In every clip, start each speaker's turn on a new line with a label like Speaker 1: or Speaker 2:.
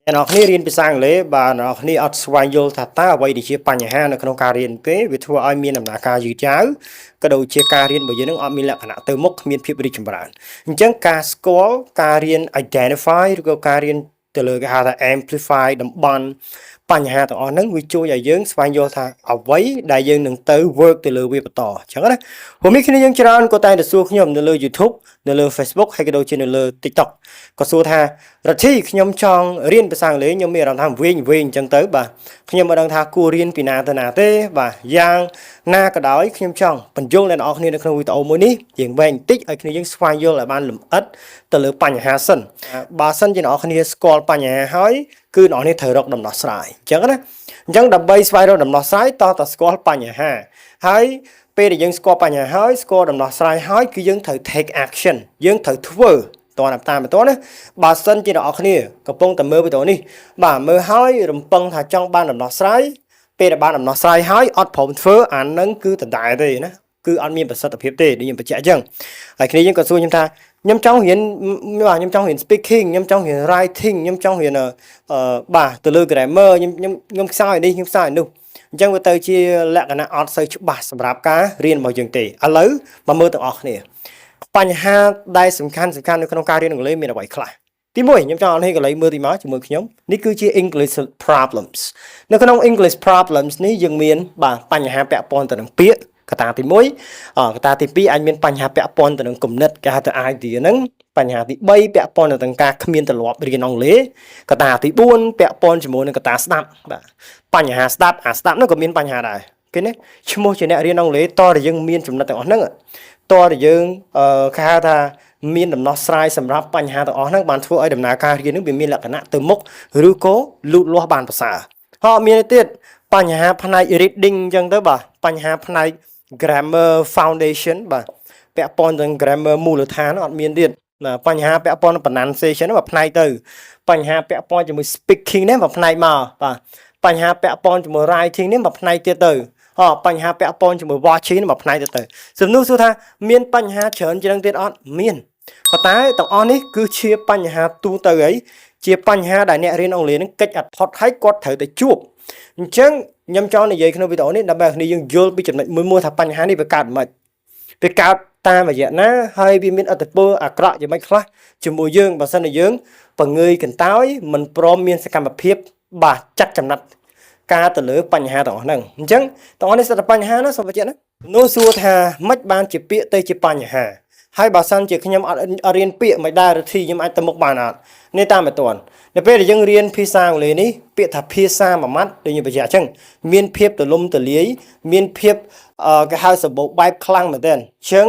Speaker 1: អ្នកនរគ្នារៀនភាសាអង់គ្លេសបាទអ្នកនរគ្នាអត់ស្វែងយល់ថាតើអ្វីដែលជាបញ្ហានៅក្នុងការរៀនទេវាធ្វើឲ្យមានដំណើរការយឺតយ៉ាវក៏ដូចជាការរៀនរបស់យើងនឹងអត់មានលក្ខណៈទៅមុខគ្មានភាពរីកចម្រើនអញ្ចឹងការស្គាល់ការរៀន identify ឬក៏ការរៀនទៅលើគេហៅថា amplify តំបន់បញ្ហាទាំងអស់ហ្នឹងវាជួយឲ្យយើងស្វែងយល់ថាអ្វីដែលយើងនឹងទៅ work ទៅលើវាបន្តអញ្ចឹងណាព្រោះមានគ្នាយើងច្រើនក៏តែងតែសួរខ្ញុំនៅលើ YouTube នៅលើ Facebook ហើយក៏ដូចជានៅលើ TikTok ក៏សួរថារដ្ឋីខ្ញុំចង់រៀនភាសាអង់គ្លេសខ្ញុំមានអារម្មណ៍ថាវិញវិញអញ្ចឹងទៅបាទខ្ញុំមិនដឹងថាគួររៀនពីណាទៅណាទេបាទយ៉ាងណាក៏ដោយខ្ញុំចង់ពន្យល់អ្នកនរគ្នានៅក្នុងវីដេអូមួយនេះយើងវែងបន្តិចឲ្យគ្នាយើងស្វែងយល់ឲ្យបានលម្អិតទៅលើបញ្ហាសិនបើសិនជាអ្នកនរគ្នាស្គាល់បញ្ហាហើយគឺអ្នកនរគ្នាត្រូវរកដំណោះស្រាយអញ្ចឹងណាអញ្ចឹងដើម្បីស្វែងរកដំណោះស្រាយតោះតែស្គាល់បញ្ហាហើយពេលដែលយើងស្គាល់បញ្ហាហើយស្គាល់ដំណោះស្រាយហើយគឺយើងត្រូវ take action យើងត្រូវធ្វើតើតាមបន្តណាបើសិនជាអ្នកនរគ្នាកំពុងតែមើលវីដេអូនេះបាទមើលហើយរំពឹងថាចង់បានដំណោះស្រាយពេលដែលបានដំណោះស្រាយហើយអត់ព្រមធ្វើអានឹងគឺដដែលទេណាគឺអត់មានប្រសិទ្ធភាពទេដូចខ្ញុំបញ្ជាក់អញ្ចឹងហើយគ្នាយើងក៏សួរខ្ញុំថាខ្ញុំចង់រៀនបាទខ្ញុំចង់រៀន speaking ខ្ញុំចង់រៀន writing ខ្ញុំចង់រៀនអឺបាទទៅលើ grammar ខ្ញុំខ្ញុំខ្ញុំខ្សោយនេះខ្ញុំខ្សោយនោះអញ្ចឹងវាទៅជាលក្ខណៈអត់សូវច្បាស់សម្រាប់ការរៀនរបស់យើងទេឥឡូវមកមើលទាំងអស់គ្នាបញ្ហាដែលសំខាន់សំខាន់នៅក្នុងការរៀនអង់គ្លេសមានអ្វីខ្លះទីមួយខ្ញុំចង់ឲ្យអ្នកកន្លែងមើលទីមកជាមួយខ្ញុំនេះគឺជា English problems នៅក្នុង English problems នេះយើងមានបាទបញ្ហាពាក់ព័ន្ធទៅនឹងពាក្យកត្តាទី1កត្តាទី2អាចមានបញ្ហាពាក់ព័ន្ធទៅនឹងគំនិតគេហៅថា idea ហ្នឹងបញ្ហាទី3ពាក់ព័ន្ធទៅនឹងការគ្មានទម្លាប់រៀនអង់គ្លេសកត្តាទី4ពាក់ព័ន្ធជាមួយនឹងកត្តាស្ដាប់បាទបញ្ហាស្ដាប់អាស្ដាប់នោះក៏មានបញ្ហាដែរគេនេះឈ្មោះជាអ្នករៀនអង់គ្លេសតតែយើងមានចំណុចទាំងអស់ហ្នឹងតតែយើងអឺគេហៅថាមានដំណោះស្រាយសម្រាប់បញ្ហាទាំងអស់ហ្នឹងបានធ្វើឲ្យដំណើរការរៀនហ្នឹងវាមានលក្ខណៈទៅមុខឬក៏លូតលាស់បានប្រសើរហើយមានទៀតបញ្ហាផ្នែក reading អញ្ចឹងទៅបាទបញ្ហាផ្នែក grammar foundation បាទពាក់ព័ន្ធនឹង grammar មូលដ្ឋានអត់មានទៀតណាបញ្ហាពាក់ព័ន្ធនឹង pronunciation មួយផ្នែកទៅបញ្ហាពាក់ព័ន្ធជាមួយ speaking នេះមួយផ្នែកមកបាទបញ្ហាពាក់ព័ន្ធជាមួយ writing នេះមួយផ្នែកទៀតទៅអបញ្ហាពាក់ព័ន្ធជាមួយ watching នេះមួយផ្នែកទៀតទៅសំណួរសួរថាមានបញ្ហាច្រើនជាងទៀតអត់មានប៉ុន្តែទាំងអស់នេះគឺជាបញ្ហាទូទៅអីជាបញ្ហាដែលអ្នករៀនអង់គ្លេសនឹងកិច្ចអត់ផុតហើយគាត់ត្រូវតែជួបអញ្ចឹងខ្ញុំចង់និយាយក្នុងវីដេអូនេះដើម្បីឲ្យគ្នាយើងយល់ពីចំណុចមួយមួយថាបញ្ហានេះវាកើតមិនវាកើតតាមរយៈណាហើយវាមានឥទ្ធិពលអាក្រក់យ៉ាងម៉េចខ្លះជាមួយយើងបើសិនជាយើងបង្ងើយកន្តើយមិនព្រមមានសកម្មភាពបាទចាត់ចំណាត់ការទៅលើបញ្ហាទាំងអស់ហ្នឹងអញ្ចឹងទាំងអស់នេះសុទ្ធតែបញ្ហាណាសូមបញ្ជាក់ណានោះសួរថាម៉េចបានជាពាក្យទៅជាបញ្ហាហើយបើសិនជាខ្ញុំអត់អត់រៀនពាក្យមិនដែររធីខ្ញុំអាចទៅមុខបានអត់នេះតាមមិនទាន់នៅពេលដែលយើងរៀនភាសាអង់គ្លេសនេះពាក្យថាភាសាមួយម៉ាត់ដូចខ្ញុំបញ្ជាក់អញ្ចឹងមានភាពទលំទលាយមានភាពអឺគេហៅសម្បូរបែបខ្លាំងមែនទែនអញ្ចឹង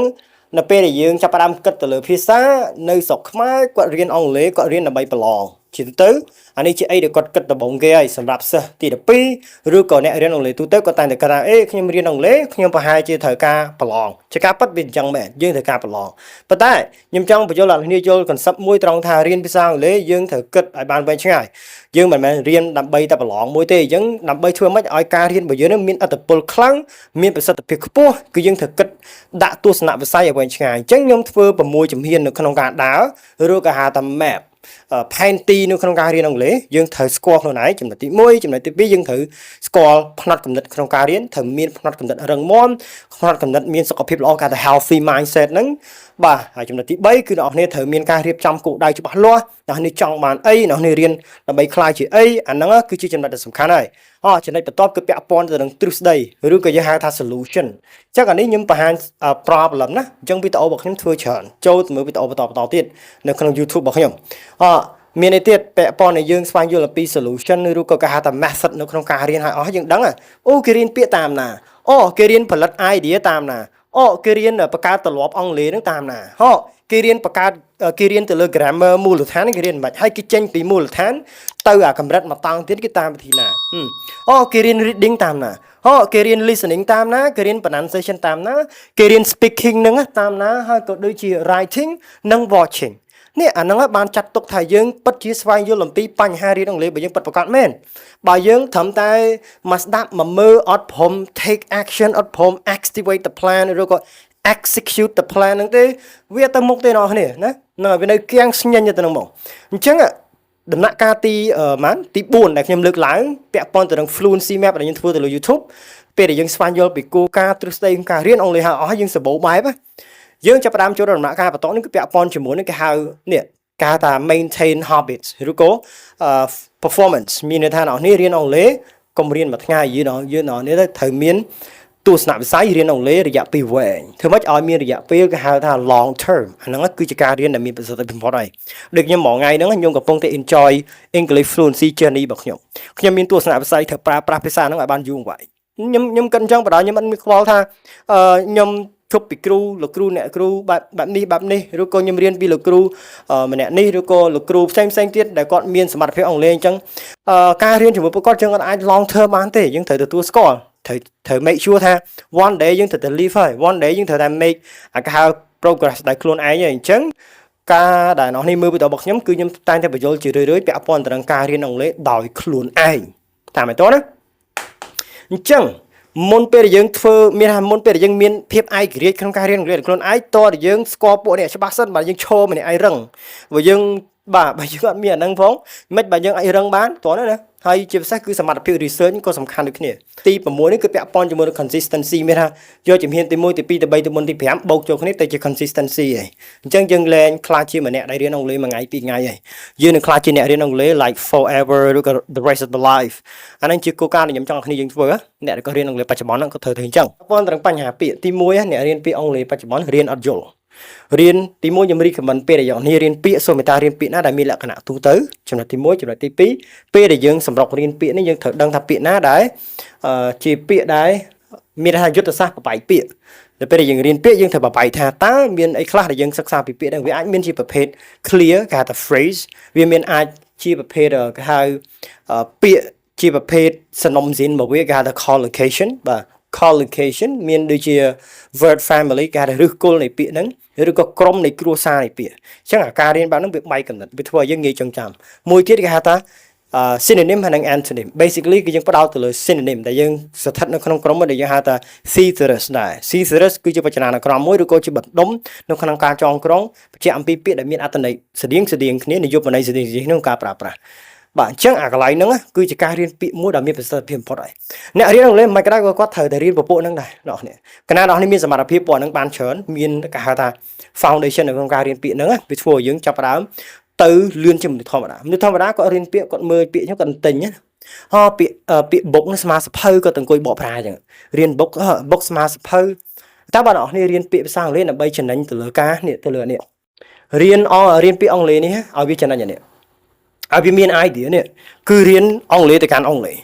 Speaker 1: នៅពេលដែលយើងចាប់ផ្ដើមគិតទៅលើភាសានៅស្រុកខ្មែរគាត់រៀនអង់គ្លេសគាត់រៀនដើម្បីប្រឡងជាទូទៅអានេះជាអីដែលគាត់គិតដំបូងគេហើយសម្រាប់សិស្សទី12ឬក៏អ្នករៀនអង់គ្លេសទូទៅគាត់តែងតែគិតថាអេខ្ញុំរៀនអង់គ្លេសខ្ញុំប្រហែលជាត្រូវការប្រឡងជាការពិតវាអញ្ចឹងមែនយើងត្រូវការប្រឡងប៉ុន្តែខ្ញុំចង់ពន្យល់ដល់អ្នកគ្នាយល់ concept មួយត្រង់ថារៀនភាសាអង់គ្លេសយើងត្រូវគិតឲ្យបានវែងឆ្ងាយយើងមិនមែនរៀនដើម្បីតែប្រឡងមួយទេអញ្ចឹងដើម្បីធ្វើម៉េចឲ្យការរៀនរបស់យើងនឹងមានឥទ្ធិពលខ្លាំងមានប្រសិទ្ធភាពខ្ពស់គឺយើងត្រូវគិតដាក់ទស្សនវិស័យឲ្យវែងឆ្ងាយអញ្ចឹងខ្ញុំធ្វើ6ជំហាននៅក្នុងការដើរឬក៏ហៅថា map ផែនទីនៅក្នុងការរៀនអង់គ្លេសយើងត្រូវស្គាល់ខ្លួនឯងចំណុចទី1ចំណុចទី2យើងត្រូវស្គាល់ផ្នត់គំនិតក្នុងការរៀនត្រូវមានផ្នត់គំនិតរឹងមាំផ្នត់គំនិតមានសុខភាពល្អគេថា healthy mindset ហ្នឹងបាទហើយចំណុចទី3គឺអ្នកនរគ្នាត្រូវមានការរៀបចំគោលដៅច្បាស់លាស់អ្នកនរចង់បានអីអ្នកនររៀនដើម្បីក្លាយជាអីអាហ្នឹងគឺជាចំណុចដែលសំខាន់ហើយអចំណុចបន្ទាប់គឺពាក់ព័ន្ធទៅនឹងទ្រឹស្ដីឬក៏យើងហៅថា solution អញ្ចឹងអានេះខ្ញុំបង្ហាញ problem ណាអញ្ចឹងវីដេអូរបស់ខ្ញុំធ្វើច្រើនចូលទៅមើលវីដេអូបន្តបន្តទៀតនៅក្នុង YouTube របស់ខ្ញុំអមានន័យទៀតពាក់ព័ន្ធនឹងយើងស្វែងយល់អំពី solution ឬក៏គេហៅថា method នៅក្នុងការរៀនឲ្យអស់យើងដឹងអូគេរៀនពាក្យតាមណាអូគេរៀនផលិត idea តាមណាអូគេរៀនបង្កើតទម្លាប់អង់គ្លេសនឹងតាមណាហ៎គេរៀនបង្កើតគេរៀនទៅលើ grammar មូលដ្ឋានគេរៀនមិនហើយគេចេញពីមូលដ្ឋានទៅអាកម្រិតមកតង់ទៀតគេតាមវិធីណាអូគេរៀន reading តាមណាអូគេរៀន listening តាមណាគេរៀន pronunciation តាមណាគេរៀន speaking នឹងតាមណាហើយក៏ដូចជា writing និង watching នេះអាហ្នឹងបានចាត់ទុកថាយើងពិតជាស្វែងយល់អំពីបញ្ហារៀនអង់គ្លេសបើយើងពិតប្រាកដមែនបើយើងត្រឹមតែមកស្ដាប់មកមើលអត់ព្រម take action អត់ព្រម activate the plan ឬក៏ execute the plan ហ្នឹងទេវាទៅមុខទេអ្នកនរគ្នាណាហ្នឹងហើយវានៅគៀងស្ញេញទៅនឹងមកអញ្ចឹង ដំណាក់កាលទីម៉ានទី4ដែលខ្ញុំលើកឡើងពាក់ព័ន្ធទៅនឹង fluency map ដែលខ្ញុំធ្វើទៅលើ YouTube ពេលដែលយើងស្វែងយល់ពីគោលការណ៍ទ្រឹស្ដីក្នុងការរៀនអង់គ្លេសហើយអស់ហើយយើងសម្បូរបែបណាយើងចាប់ផ្ដើមចូលដល់ដំណាក់កាលបន្តនេះគឺពាក់ព័ន្ធជាមួយនឹងគេហៅនេះគេហៅថា maintain habits ឬក៏ performance មានន័យថាអ្នកនេះរៀនអង់គ្លេសកុំរៀនមួយថ្ងៃយើងយើងអ្នកនេះត្រូវមានទស្សនវិស័យរៀនអង់គ្លេសរយៈពេលវែងធ្វើម៉េចឲ្យមានរយៈពេលគេហៅថា long term អាហ្នឹងគឺជាការរៀនដែលមានប្រសិទ្ធភាពបំផុតហើយដូចខ្ញុំមួយថ្ងៃហ្នឹងខ្ញុំកំពុងតែ enjoy English fluency journey របស់ខ្ញុំខ្ញុំមានទស្សនវិស័យត្រូវប្រើប្រាស់ភាសាហ្នឹងឲ្យបានយូរអង្វែងខ្ញុំខ្ញុំគិតអញ្ចឹងបណ្ដោយខ្ញុំអត់មានខ្វល់ថាអឺខ្ញុំជប់ពីគ្រូលោកគ្រូអ្នកគ្រូបែបបែបនេះបែបនេះឬក៏ខ្ញុំរៀនពីលោកគ្រូម្នាក់នេះឬក៏លោកគ្រូផ្សេងផ្សេងទៀតដែលគាត់មានសមត្ថភាពអង់គ្លេសអញ្ចឹងការរៀនជាមួយពួកគាត់យើងអត់អាច long term បានទេយើងត្រូវទទួលស្គាល់ត្រូវត្រូវ make sure ថា one day យើងត្រូវតែ leave ហើយ one day យើងត្រូវតែ make អាគេហៅ progress ដោយខ្លួនឯងហើយអញ្ចឹងការដែលអ្នកនេះមើលវីដេអូរបស់ខ្ញុំគឺខ្ញុំតែងតែពន្យល់ជារឿយៗពាក់ព័ន្ធទៅនឹងការរៀនអង់គ្លេសដោយខ្លួនឯងតាមឯតណាអញ្ចឹងមុនពេលដែលយើងធ្វើមានថាមុនពេលដែលយើងមានភាពឯករាជ្យក្នុងការរៀនអង់គ្លេសខ្លួនឯងតើយើងស្គាល់ពួកនេះច្បាស់សិនបាទយើងឈរម្នាក់ឯងរឹងបើយើងបាទបើយើងអត់មានអាហ្នឹងផងមិនបើយើងអាចរឹងបានតោះណាហើយជាពិសេសគឺសមត្ថភាព research ក៏សំខាន់ដូចគ្នាទី6នេះគឺពាក់ព័ន្ធជាមួយនឹង consistency មានថាយកជំហានទី1ទី2ទី3ទី4ទី5បូកចូលគ្នាទៅជា consistency ហើយអញ្ចឹងយើងលែងក្លាយជាម្នាក់ដែលរៀនអង់គ្លេសមួយថ្ងៃពីរថ្ងៃហើយយើងនឹងក្លាយជាអ្នករៀនអង់គ្លេស like forever ឬក៏ the rest of the life អាហ្នឹងជាគោលការណ៍ដែលខ្ញុំចង់ឲ្យគ្នាយើងធ្វើអ្នកដែលក៏រៀនអង់គ្លេសបច្ចុប្បន្នហ្នឹងក៏ត្រូវធ្វើអញ្ចឹងពាក់ព័ន្ធទៅនឹងបញ្ហាពាក្យទី1អ្នករៀនពាក្យអង់គ្លេសបច្ចុប្បន្នរៀនអត់យល់រៀនទី1ខ្ញុំ recommend ពេលដែលយើងនេះរៀនពាក្យសូមមេត្តារៀនពាក្យណាដែលមានលក្ខណៈទូទៅចំណុចទី1ចំណុចទី2ពេលដែលយើងសម្រុករៀនពាក្យនេះយើងត្រូវដឹងថាពាក្យណាដែលជាពាក្យដែលមានថាយុទ្ធសាស្ត្របបែកពាក្យដល់ពេលដែលយើងរៀនពាក្យយើងត្រូវបបែកថាតើមានអីខ្លះដែលយើងសិក្សាពីពាក្យហ្នឹងវាអាចមានជាប្រភេទ clear គេហៅថា phrase វាមានអាចជាប្រភេទគេហៅពាក្យជាប្រភេទសំណុំស៊ីនមកវាគេហៅថា collocation បាទ collocation មានដូចជា word family គេហៅថាឫសគល់នៃពាក្យហ្នឹងឬក៏ក្រុមនៃគ្រួសារនៃពាក្យអញ្ចឹងអាការរៀនបែបហ្នឹងវាបែកកំណត់វាធ្វើឲ្យយើងងាយចងចាំមួយទៀតគេហៅថា synonym ហើយនិង antonym basically គឺយើងផ្ដោតទៅលើ synonym ដែលយើងស្ថិតនៅក្នុងក្រុមដែលយើងហៅថា thesaurus ដែរ thesaurus គឺជាវចនានុក្រមមួយឬក៏ជាបណ្ដុំនៅក្នុងការចងក្រងបញ្ជាក់អំពីពាក្យដែលមានអត្ថន័យស្តៀងស្តៀងគ្នានិយមន័យស្តៀងស្តៀងក្នុងការប្រើប្រាស់បាទអញ្ចឹងអាកន្លែងហ្នឹងគឺជាការរៀនពាក្យមួយដ៏មានប្រសិទ្ធភាពបំផុតហើយអ្នករៀនអង់គ្លេសមិនក៏ដោយក៏គាត់ត្រូវតែរៀនពពួកហ្នឹងដែរអ្នកនេះកណាអ្នកនេះមានសមត្ថភាពពួកហ្នឹងបានច្រើនមានគេហៅថា foundation នៅក្នុងការរៀនពាក្យហ្នឹងវាធ្វើឲ្យយើងចាប់ផ្ដើមទៅលឿនជាងមនុស្សធម្មតាមនុស្សធម្មតាគាត់រៀនពាក្យគាត់មើលពាក្យហ្នឹងគាត់ទិញណាហោពាក្យពាក្យ book នេះស្មើសភៅគាត់ទៅអង្គុយបកប្រែអញ្ចឹងរៀន book book ស្មើសភៅតើបើអ្នកនេះរៀនពាក្យភាសាអង់គ្លេសដើម្បីចំណេញទៅលើការនេះទៅលើនេះរៀនអរៀនពាក្យអង់គ្លេសនេះឲ្យវាចំណេញអានេះឲ្យវាមាន idea នេះគឺរៀនអង់គ្លេសទៅកាន់អង់គ្លេស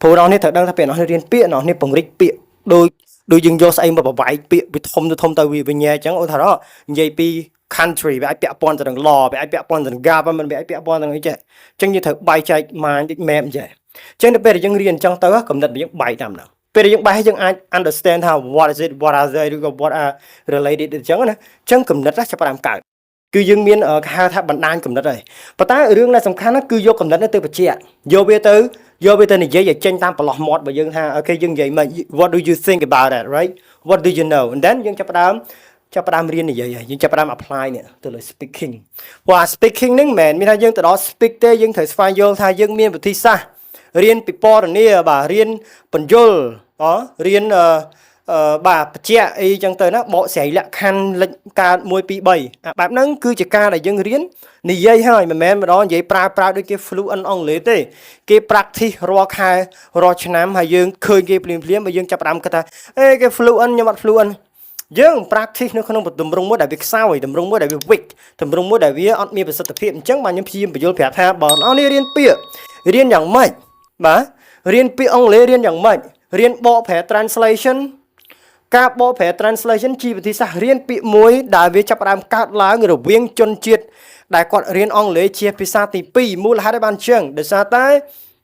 Speaker 1: ព្រោះអ្នកនេះត្រូវដឹងថាពេលអ្នកនេះរៀនពាក្យអ្នកនេះពង្រីកពាក្យដូចដូចយើងយកស្អីមកបបែកពាក្យវាធំទៅធំទៅវាវាញ៉ែអញ្ចឹងឧទាហរណ៍និយាយពី country វាអាចពាក់ព័ន្ធទៅនឹង law វាអាចពាក់ព័ន្ធទៅនឹង government វាអាចពាក់ព័ន្ធទៅនឹងអីចេះអញ្ចឹងយើងត្រូវបែងចែក mind ដូច map ចេះអញ្ចឹងដល់ពេលដែលយើងរៀនអញ្ចឹងទៅកំណត់យើងបែកតាមហ្នឹងពេលដែលយើងបែកយើងអាច understand ថា what is it, what are they ឬក៏ what are related អញ្ចឹងណាអញ្ចឹងកំណត់ចាប់ផ្ដើមកើតគឺយើងមានគេហៅថាបណ្ដាញកំណត់ហើយប៉ុន្តែរឿងដែលសំខាន់ណាគឺយកកំណត់នេះទៅបញ្ជាក់យកវាទៅយកវាទៅនិយាយឲ្យចេញតាមប្រឡោះមាត់របស់យើងថាokay យើងនិយាយមក what do you think about that, right? What do you know? And then យើងចាប់ផ្ដើមរៀននិយាយហើយយើងចាប់ផ្ដើម apply នេះទៅលើ speaking ព្រោះអា speaking ហ្នឹងមិនមែនមានថាយើងទៅដល់ speak ទេយើងត្រូវស្វែងយល់ថាយើងមានវិធីសាស្ត្ររៀនពីពណ៌នាបាទរៀនបញ្យលអរៀនអឺអឺបាទបច្ចៈអីចឹងទៅណាបកស្រាយលក្ខខណ្ឌលេខកើត1 2 3អាបែបហ្នឹងគឺជាការដែលយើងរៀននិយាយហើយមិនមែនម្ដងនិយាយប្រើប្រើដូចគេ fluent អង់គ្លេសទេគេ practice រាល់ខែរាល់ឆ្នាំហើយយើងឃើញគេភ្លាមភ្លាមបើយើងចាប់ផ្ដើមគិតថាអេគេ fluent ខ្ញុំអត់ fluent យើង practice នៅក្នុងទម្រង់មួយដែលវាខ្សោយទម្រង់មួយដែលវា weak ទម្រង់មួយដែលវាអត់មានប្រសិទ្ធភាពអញ្ចឹងបាទខ្ញុំព្យាយាមពន្យល់ប្រាប់ថាបើអ្នកនេះរៀនពាក្យរៀនយ៉ាងម៉េចបាទរៀនពាក្យអង់គ្លេសរៀនយ៉ាងម៉េចរៀនបកប្រែ translation ការបកប្រែ translation ជាវិធីសាស្ត្ររៀនពាក្យមួយដែលវាចាប់ផ្ដើមកើតឡើងរវាងជនជាតិដែលគាត់រៀនអង់គ្លេសជាភាសាទី2មូលហេតុឲ្យបានជាងដោយសារតែ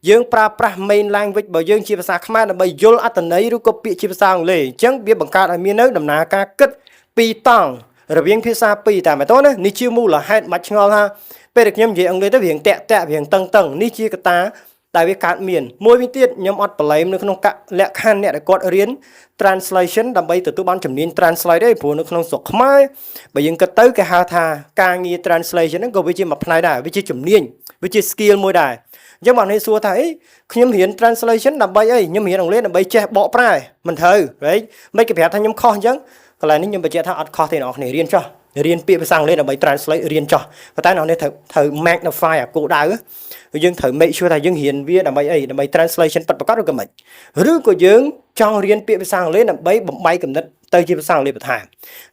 Speaker 1: យើងប្រើប្រាស់ main language របស់យើងជាភាសាខ្មែរដើម្បីយល់អត្ថន័យឬក៏ពាក្យជាភាសាអង់គ្លេសអញ្ចឹងវាបង្កើតឲ្យមាននៅដំណើរការគិតពីរតង់រវាងភាសាពីរតែមែនតើណានេះជាមូលហេតុមិនឆ្ងល់ថាពេលដែលខ្ញុំនិយាយអង់គ្លេសទៅវារៀងតាក់តាក់វារៀងតឹងតឹងនេះជាកត្តា ដែលវាកើតមានមួយវិញទៀតខ្ញុំអត់ blame នៅក្នុងកលក្ខខណ្ឌអ្នកដែលគាត់រៀន translation ដើម្បីទទួលបានជំនាញ translate ទេព្រោះនៅក្នុងស្រុកខ្មែរបើយើងគិតទៅគេហៅថាការងារ translation ហ្នឹងក៏វាជាមួយផ្នែកដែរវាជាជំនាញវាជា skill មួយដែរអញ្ចឹងបងនេះសួរថាអីខ្ញុំរៀន translation ដើម្បីអីខ្ញុំរៀនអង់គ្លេសដើម្បីចេះបកប្រែមិនត្រូវ right មិនគេប្រាប់ថាខ្ញុំខុសអញ្ចឹងកន្លែងនេះខ្ញុំបញ្ជាក់ថាអត់ខុសទេអ្នកនរគ្នារៀនចោះរៀនពាក្យភាសាអង់គ្លេសដើម្បី translate រៀនចោះប៉ុន្តែអ្នកនរត្រូវត្រូវ magnify អាគោលដៅយើងត្រូវ make sure ថាយើងរៀនវាដើម្បីអីដើម្បី translation ពិតប្រាកដឬក៏មិនឬក៏យើងចង់រៀនពាក្យភាសាអង់គ្លេសដើម្បីបំបីគំនិតទៅជាភាសាអង់គ្លេសបន្ថែម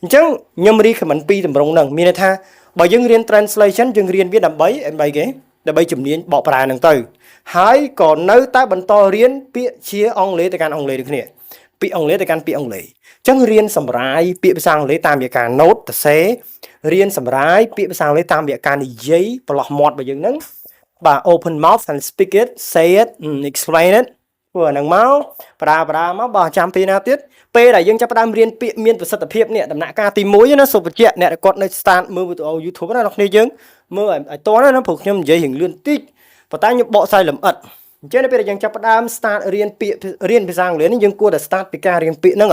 Speaker 1: អញ្ចឹងខ្ញុំ recommend ពីរទម្រង់ហ្នឹងមានន័យថាបើយើងរៀន translation យើងរៀនវាដើម្បីដើម្បីគេដើម្បីជំនាញបកប្រែហ្នឹងទៅហើយក៏នៅតែបន្តរៀនពាក្យជាអង់គ្លេសទៅកាន់អង់គ្លេសដូចគ្នាពាក្យអង់គ្លេសទៅកាន់ពាក្យអង់គ្លេសអញ្ចឹងរៀនសម្រាយពាក្យភាសាអង់គ្លេសតាមរយៈការ note សរសេររៀនសម្រាយពាក្យភាសាអង់គ្លេសតាមរយៈការនិយាយប្រឡោះមាត់របស់យើងហ្នឹងបាទ open mouth and speak it, say it, explain it ធ្វើអាហ្នឹងមកប្រាប្រាមកបើចាំពីណាទៀតពេលដែលយើងចាប់ផ្ដើមរៀនពាក្យមានប្រសិទ្ធភាពនេះដំណាក់កាលទី1ណាសូមបញ្ជាក់អ្នកដែលគាត់នៅ start មើលវីដេអូ YouTube ណាអ្នកគ្នាយើងមើលឲ្យតណាព្រោះខ្ញុំនិយាយរៀងលឿនតិចប៉ុន្តែខ្ញុំបកស្រាយលម្អិតអញ្ចឹងនៅពេលដែលយើងចាប់ផ្ដើម start រៀនពាក្យរៀនភាសាអង់គ្លេសនេះយើងគួរតែ start ពីការរៀនពាក្យហ្នឹង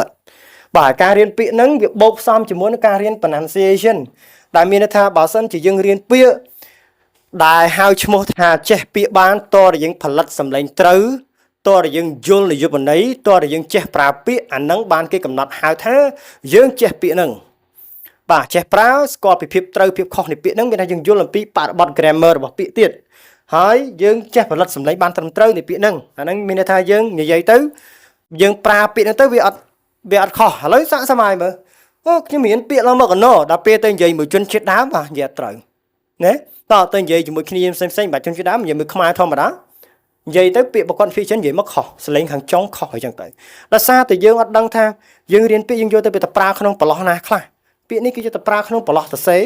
Speaker 1: បាទការរៀនពាក្យហ្នឹងវាបូកផ្សំជាមួយនឹងការរៀន pronunciation ដែលមានន័យថាបើសិនជាយើងរៀនពាក្យដែលហៅឈ្មោះថាចេះពាក្យបានតរយើងផលិតសម្លេងត្រូវតរយើងយល់និយមន័យតរយើងចេះប្រើពាក្យអានឹងបានគេកំណត់ហៅថាយើងចេះពាក្យហ្នឹងបាទចេះប្រើស្គាល់ពីភាពត្រូវភាពខុសនៃពាក្យហ្នឹងមានថាយើងយល់អំពីបរិបទ grammar របស់ពាក្យទៀតហើយយើងចេះផលិតសម្លេងបានត្រឹមត្រូវនៃពាក្យហ្នឹងអាហ្នឹងមានន័យថាយើងនិយាយទៅយើងប្រើពាក្យហ្នឹងទៅវាអត់វាអត់ខុសឥឡូវសាកសម័យមើលអូខ្ញុំរៀនពាក្យឡើងមកកណោដល់ពេលទៅនិយាយមួយជនជាតិដើមបាទនិយាយអត់ត្រូវណាតើទៅនិយាយជាមួយគ្នាផ្សេងផ្សេងបាទជនជាតិដើមនិយាយមួយខ្មែរធម្មតានិយាយទៅពាក្យបកគាត់ fiction និយាយមកខុសសលេងខាងចុងខុសអញ្ចឹងទៅដោយសារតែយើងអត់ដឹងថាយើងរៀនពាក្យយើងយកទៅទៅប្រើក្នុងប្រឡោះណាខ្លះពាក្យនេះគឺយកទៅប្រើក្នុងប្រឡោះសរសេរ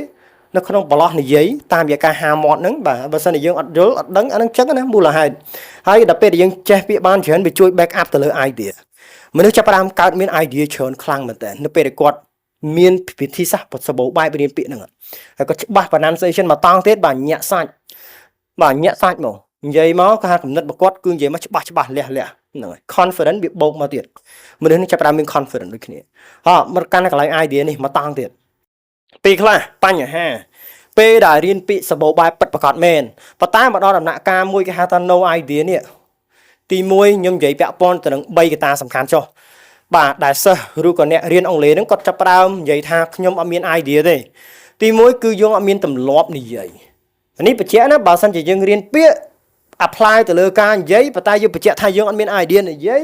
Speaker 1: នៅក្នុងប្រឡោះនិយាយតាមរយៈការហាមាត់ហ្នឹងបាទបើសិនជាយើងអត់យល់អត់ដឹងអាហ្នឹងចឹងណាមូលហេតុហើយដល់ពេលដែលយើងចេះពាក្យបានច្រើនវាជួយ back up ទៅលើ idea មនុស្សចាប់ផ្ដើមកើតមាន idea ច្រើនខ្លាំងមែនតើនៅពេលដែលគាត់មានវិធីសាស្ត្រសម្បូរបែបរៀនពាក្យហ្នឹងហើយក៏ច្បាស់ pronunciation មកតង់ទៀតបាទញាក់សាច់បាទញាក់សាច់មកនិយាយមកគេថាកំណត់របស់គាត់គឺនិយាយមកច្បាស់ច្បាស់លះលះហ្នឹងហើយ confident វាបូកមកទៀតមនុស្សនេះចាប់ផ្ដើមមាន confident ដូចគ្នាហ៎មកកាន់កន្លែង idea នេះមកតង់ទៀតពេលខ្លះបញ្ហាពេលដែលរៀនពាក្យសម្បូរបែបពិតប្រាកដមែនប៉ុន្តែមកដល់ដំណាក់កាលមួយគេហៅថា no idea នេះទី1ខ្ញុំនិយាយពាក់ព័ន្ធទៅនឹង3កត្តាសំខាន់ចុះបាទដែលសិស្សឬក៏អ្នករៀនអង់គ្លេសហ្នឹងគាត់ចាប់ផ្ដើមនិយាយថាខ្ញុំអត់មាន idea ទេទី1គឺយើងអត់មានទម្លាប់និយាយនេះបញ្ជាក់ណាបើសិនជាយើងរៀនពាក្យ apply ទៅលើការនិយាយប៉ុន្តែយើងបញ្ជាក់ថាយើងអត់មាន idea និយាយ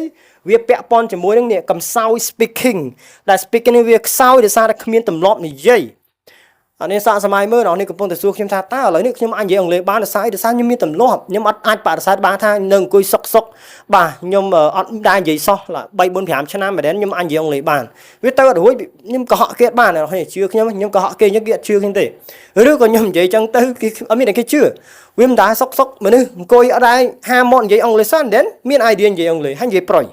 Speaker 1: វាពាក់ព័ន្ធជាមួយនឹងនេះកំសោយ speaking ដែល speaking នេះវាខ្សោយដោយសារតែគ្មានទម្លាប់និយាយអានេះសាកសម័យមើលអ្នកនេះកំពុងតែសួរខ្ញុំថាតើឥឡូវនេះខ្ញុំអាចនិយាយអង់គ្លេសបានដោយសារអីដោយសារខ្ញុំមានទម្លាប់ខ្ញុំអត់អាចបដិសេធបានថានៅអង្គុយសុកសុកបាទខ្ញុំអត់ដែរនិយាយសោះ3 4 5ឆ្នាំមែនខ្ញុំអាចនិយាយអង់គ្លេសបានវាទៅអត់រួចខ្ញុំកុហកគេបានអ្នកនេះជឿខ្ញុំខ្ញុំកុហកគេអញ្ចឹងគេអត់ជឿខ្ញុំទេឬក៏ខ្ញុំនិយាយចឹងទៅគេអត់មានតែគេជឿវាមិនដែរសុកសុកមនុស្សអង្គុយអត់ដែរហាមាត់និយាយអង់គ្លេសសោះ then មាន idea និយាយអង់គ្លេសហើយនិយាយប្រុយ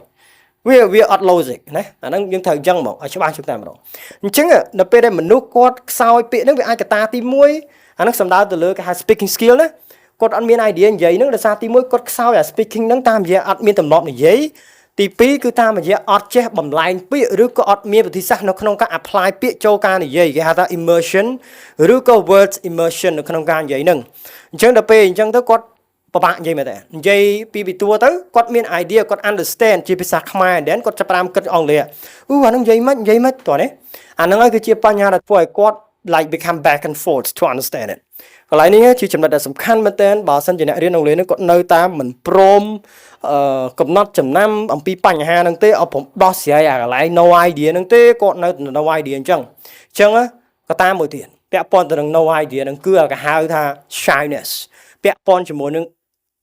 Speaker 1: វាវាអត់ logic ណាអាហ្នឹងយើងត្រូវអញ្ចឹងហ្មងឲ្យច្បាស់ជាងតែម្ដងអញ្ចឹងនៅពេលដែលមនុស្សគាត់ខ្សោយពាក្យហ្នឹងវាអាចកត្តាទី1អាហ្នឹងសំដៅទៅលើគេហៅ speaking skill ណាគាត់អត់មាន idea និយាយហ្នឹងដោយសារទី1គាត់ខ្សោយអា speaking ហ្នឹងតាមរយៈអត់មានទម្លាប់និយាយទី2គឺតាមរយៈអត់ចេះបំលែងពាក្យឬក៏អត់មានវិធីសាស្ត្រនៅក្នុងការ apply ពាក្យចូលការនិយាយគេហៅថា immersion ឬក៏ words immersion នៅក្នុងការនិយាយហ្នឹងអញ្ចឹងដល់ពេលអញ្ចឹងទៅគាត់ពិបាកនិយាយមែនទេនិយាយពីពីតួទៅគាត់មាន idea គាត់ understand ជាភាសាខ្មែរ and then គាត់ចាប់ផ្ដើមគិតអង់គ្លេសអូអាហ្នឹងនិយាយមិននិយាយមិនតោះនេះអាហ្នឹងហើយគឺជាបញ្ហាដែលធ្វើឲ្យគាត់ like become back and forth to understand it កន្លែងនេះជាចំណុចដែលសំខាន់មែនទែនបើសិនជាអ្នករៀនអង់គ្លេសនេះគាត់នៅតាមមិនព្រមអឺកំណត់ចំណាំអំពីបញ្ហាហ្នឹងទេអត់ព្រមដោះស្រាយអាកន្លែង no idea ហ្នឹងទេគាត់នៅ no idea អញ្ចឹងអញ្ចឹងកត្តាមួយទៀតពាក់ព័ន្ធទៅនឹង no idea ហ្នឹងគឺគេហៅថា shyness ពាក់ព័ន្ធជាមួយនឹង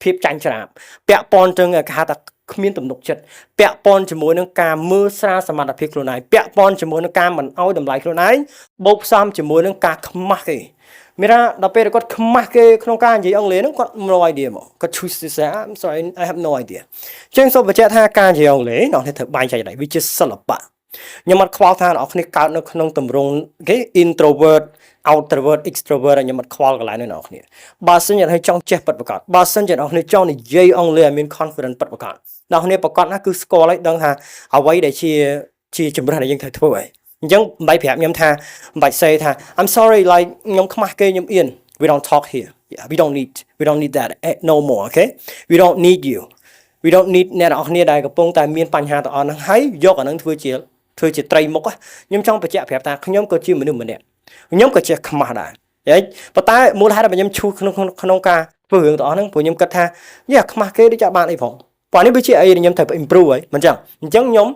Speaker 1: ភាពចាញ់ច្រាបពាក់ព័ន្ធទៅនឹងគេហៅថាគ្មានទំនុកចិត្តពាក់ព័ន្ធជាមួយនឹងការមើលស្រាលសមត្ថភាពខ្លួនឯងពាក់ព័ន្ធជាមួយនឹងការមិនអោយតម្លៃខ្លួនឯងបូកផ្សំជាមួយនឹងការខ្មាស់គេមានថាដល់ពេលគាត់ខ្មាស់គេក្នុងការនិយាយអង់គ្លេសហ្នឹងគាត់ no idea មកគាត់ choose to say, "I'm sorry, I have no idea." ចឹងសូមបញ្ជាក់ថាការនិយាយអង់គ្លេសអ្នកត្រូវបែងចែកដែរវាជាសិល្បៈខ្ញុំអត់ខ្វល់ថាអ្នកគ្នាកើតនៅក្នុងទម្រង់គេ introvert outrovert extrovert ខ្ញុំអត់ខ្វល់កន្លែងនេះអ្នកនរគ្នាបើសិនជាអ្នកចង់ចេះពិតប្រាកដបើសិនជាអ្នកនរគ្នាចង់និយាយអង់គ្លេសឲ្យមាន confidence ពិតប្រាកដអ្នកនរគ្នាប្រាកដណាស់គឺស្គាល់ហើយដឹងថាអ្វីដែលជាជាជំរើសដែលយើងត្រូវធ្វើហើយអញ្ចឹងមិនបាច់ប្រាប់ខ្ញុំថាមិនបាច់ say ថា I'm sorry, like ខ្ញុំខ្មាស់គេខ្ញុំអៀន We don't talk here. Yeah, we don't need that no more, okay? We don't need you. We don't need អ្នកនរគ្នាដែលកំពុងតែមានបញ្ហាទាំងអស់ហ្នឹងហើយយកអាហ្នឹងធ្វើជាធ្វើជាត្រីមុខខ្ញុំចង់បញ្ជាក់ប្រាប់ថាខ្ញុំក៏ជាមនុស្សម្នាក់ខ្ញុំក៏ចេះខ្មាស់ដែរហីប៉ុន្តែមូលហេតុដែលខ្ញុំឈូសក្នុងក្នុងការធ្វើរឿងទាំងអស់ហ្នឹងព្រោះខ្ញុំគិតថាយ៉ាខ្មាស់គេដូចជាបានអីផងព្រោះនេះវាជាអីដែលខ្ញុំត្រូវ improve ហើយមិនចឹងអញ្ចឹងខ្ញុំ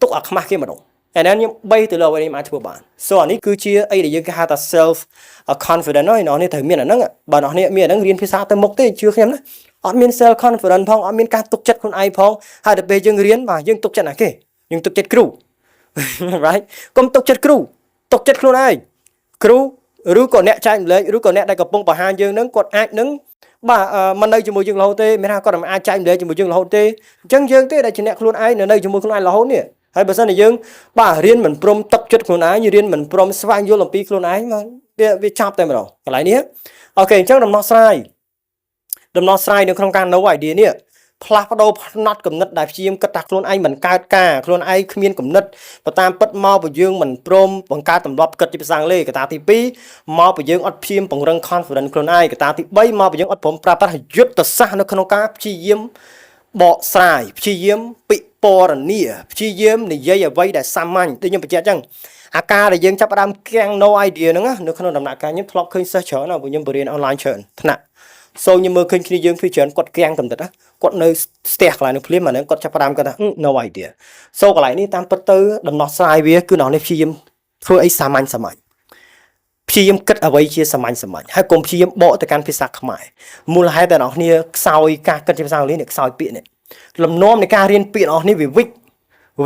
Speaker 1: ទុកអាខ្មាស់គេម្ដង and then ខ្ញុំបីទៅលើអ្វីដែលខ្ញុំអាចធ្វើបាន so អានេះគឺជាអីដែលយើងគេហៅថា self confidence ហើយអ្នកនេះត្រូវមានអាហ្នឹងបើអ្នកនេះមានអាហ្នឹងរៀនភាសាទៅមុខទេជឿខ្ញុំណាអត់មាន self confidence ផងអត់មានការទុកចិត្តខ្លួនឯងផងហើយដល់ពេលយើងរៀនបាទយើងទុកចិត្តណាគេយើងទុកចិត្តគ្រូ right? កុំទុកចិត្តគ្រូទុកចិត្តខ្លួនឯងគ្រូឬក៏អ្នកចែករំលែកឬក៏អ្នកដែលកំពុងបង្ហាញយើងនឹងគាត់អាចនឹងបាទមិននៅជាមួយយើងរហូតទេមានថាគាត់មិនអាចចែករំលែកជាមួយយើងរហូតទេអញ្ចឹងយើងទេដែលជាអ្នកខ្លួនឯងនៅជាមួយខ្លួនឯងរហូតនេះហើយបើសិនជាយើងបាទរៀនមិនព្រមទឹកចិត្តខ្លួនឯងរៀនមិនព្រមស្វែងយល់អំពីខ្លួនឯងវាវាចាប់តែម្ដងកន្លែងនេះ okay អញ្ចឹងដំណោះស្រាយដំណោះស្រាយនៅក្នុងការ no idea នេះផ្លាស់ប្ដូរផ្នត់គំនិតដែលព្យាយាមគិតថាខ្លួនឯងមិនកើតការខ្លួនឯងគ្មានគំនិតបើតាមពិតមកបើយើងមិនព្រមបង្កើតទម្លាប់គិតជាភាសាអង់គ្លេសកត្តាទី2មកបើយើងអត់ព្យាយាមពង្រឹង confidence ខ្លួនឯងកត្តាទី3មកបើយើងអត់ព្រមប្រើប្រាស់យុទ្ធសាស្ត្រនៅក្នុងការព្យាយាមបកស្រាយព្យាយាមពិពណ៌នាព្យាយាមនិយាយអ្វីដែលសាមញ្ញដូចខ្ញុំបញ្ជាក់អញ្ចឹងអាការដែលយើងចាប់ផ្ដើមគាំង no idea ហ្នឹងនៅក្នុងដំណាក់កាលខ្ញុំធ្លាប់ឃើញសិស្សច្រើនណាស់ព្រោះខ្ញុំបរៀន online ច្រើនថ្នាក់សូខ្ញុំមើលឃើញគ្នាយើងពីច្រើនគាត់គាំងកំតិតណាគាត់នៅស្ទះកន្លែងនោះភ្លាមអាហ្នឹងគាត់ចាប់ផ្ដើមគាត់ថា no idea so កន្លែងនេះតាមពិតទៅដំណោះស្រាយវាគឺអ្នកនេះព្យាយាមធ្វើអីសាមញ្ញសាមញ្ញព្យាយាមគិតអ្វីជាសាមញ្ញសាមញ្ញហើយកុំព្យាយាមបកទៅកាន់ភាសាខ្មែរមូលហេតុដែលអ្នកគ្នាខ្សោយការគិតជាភាសាអង់គ្លេសនេះខ្សោយពាក្យនេះលំនាំនៃការរៀនពាក្យរបស់នេះវាវិច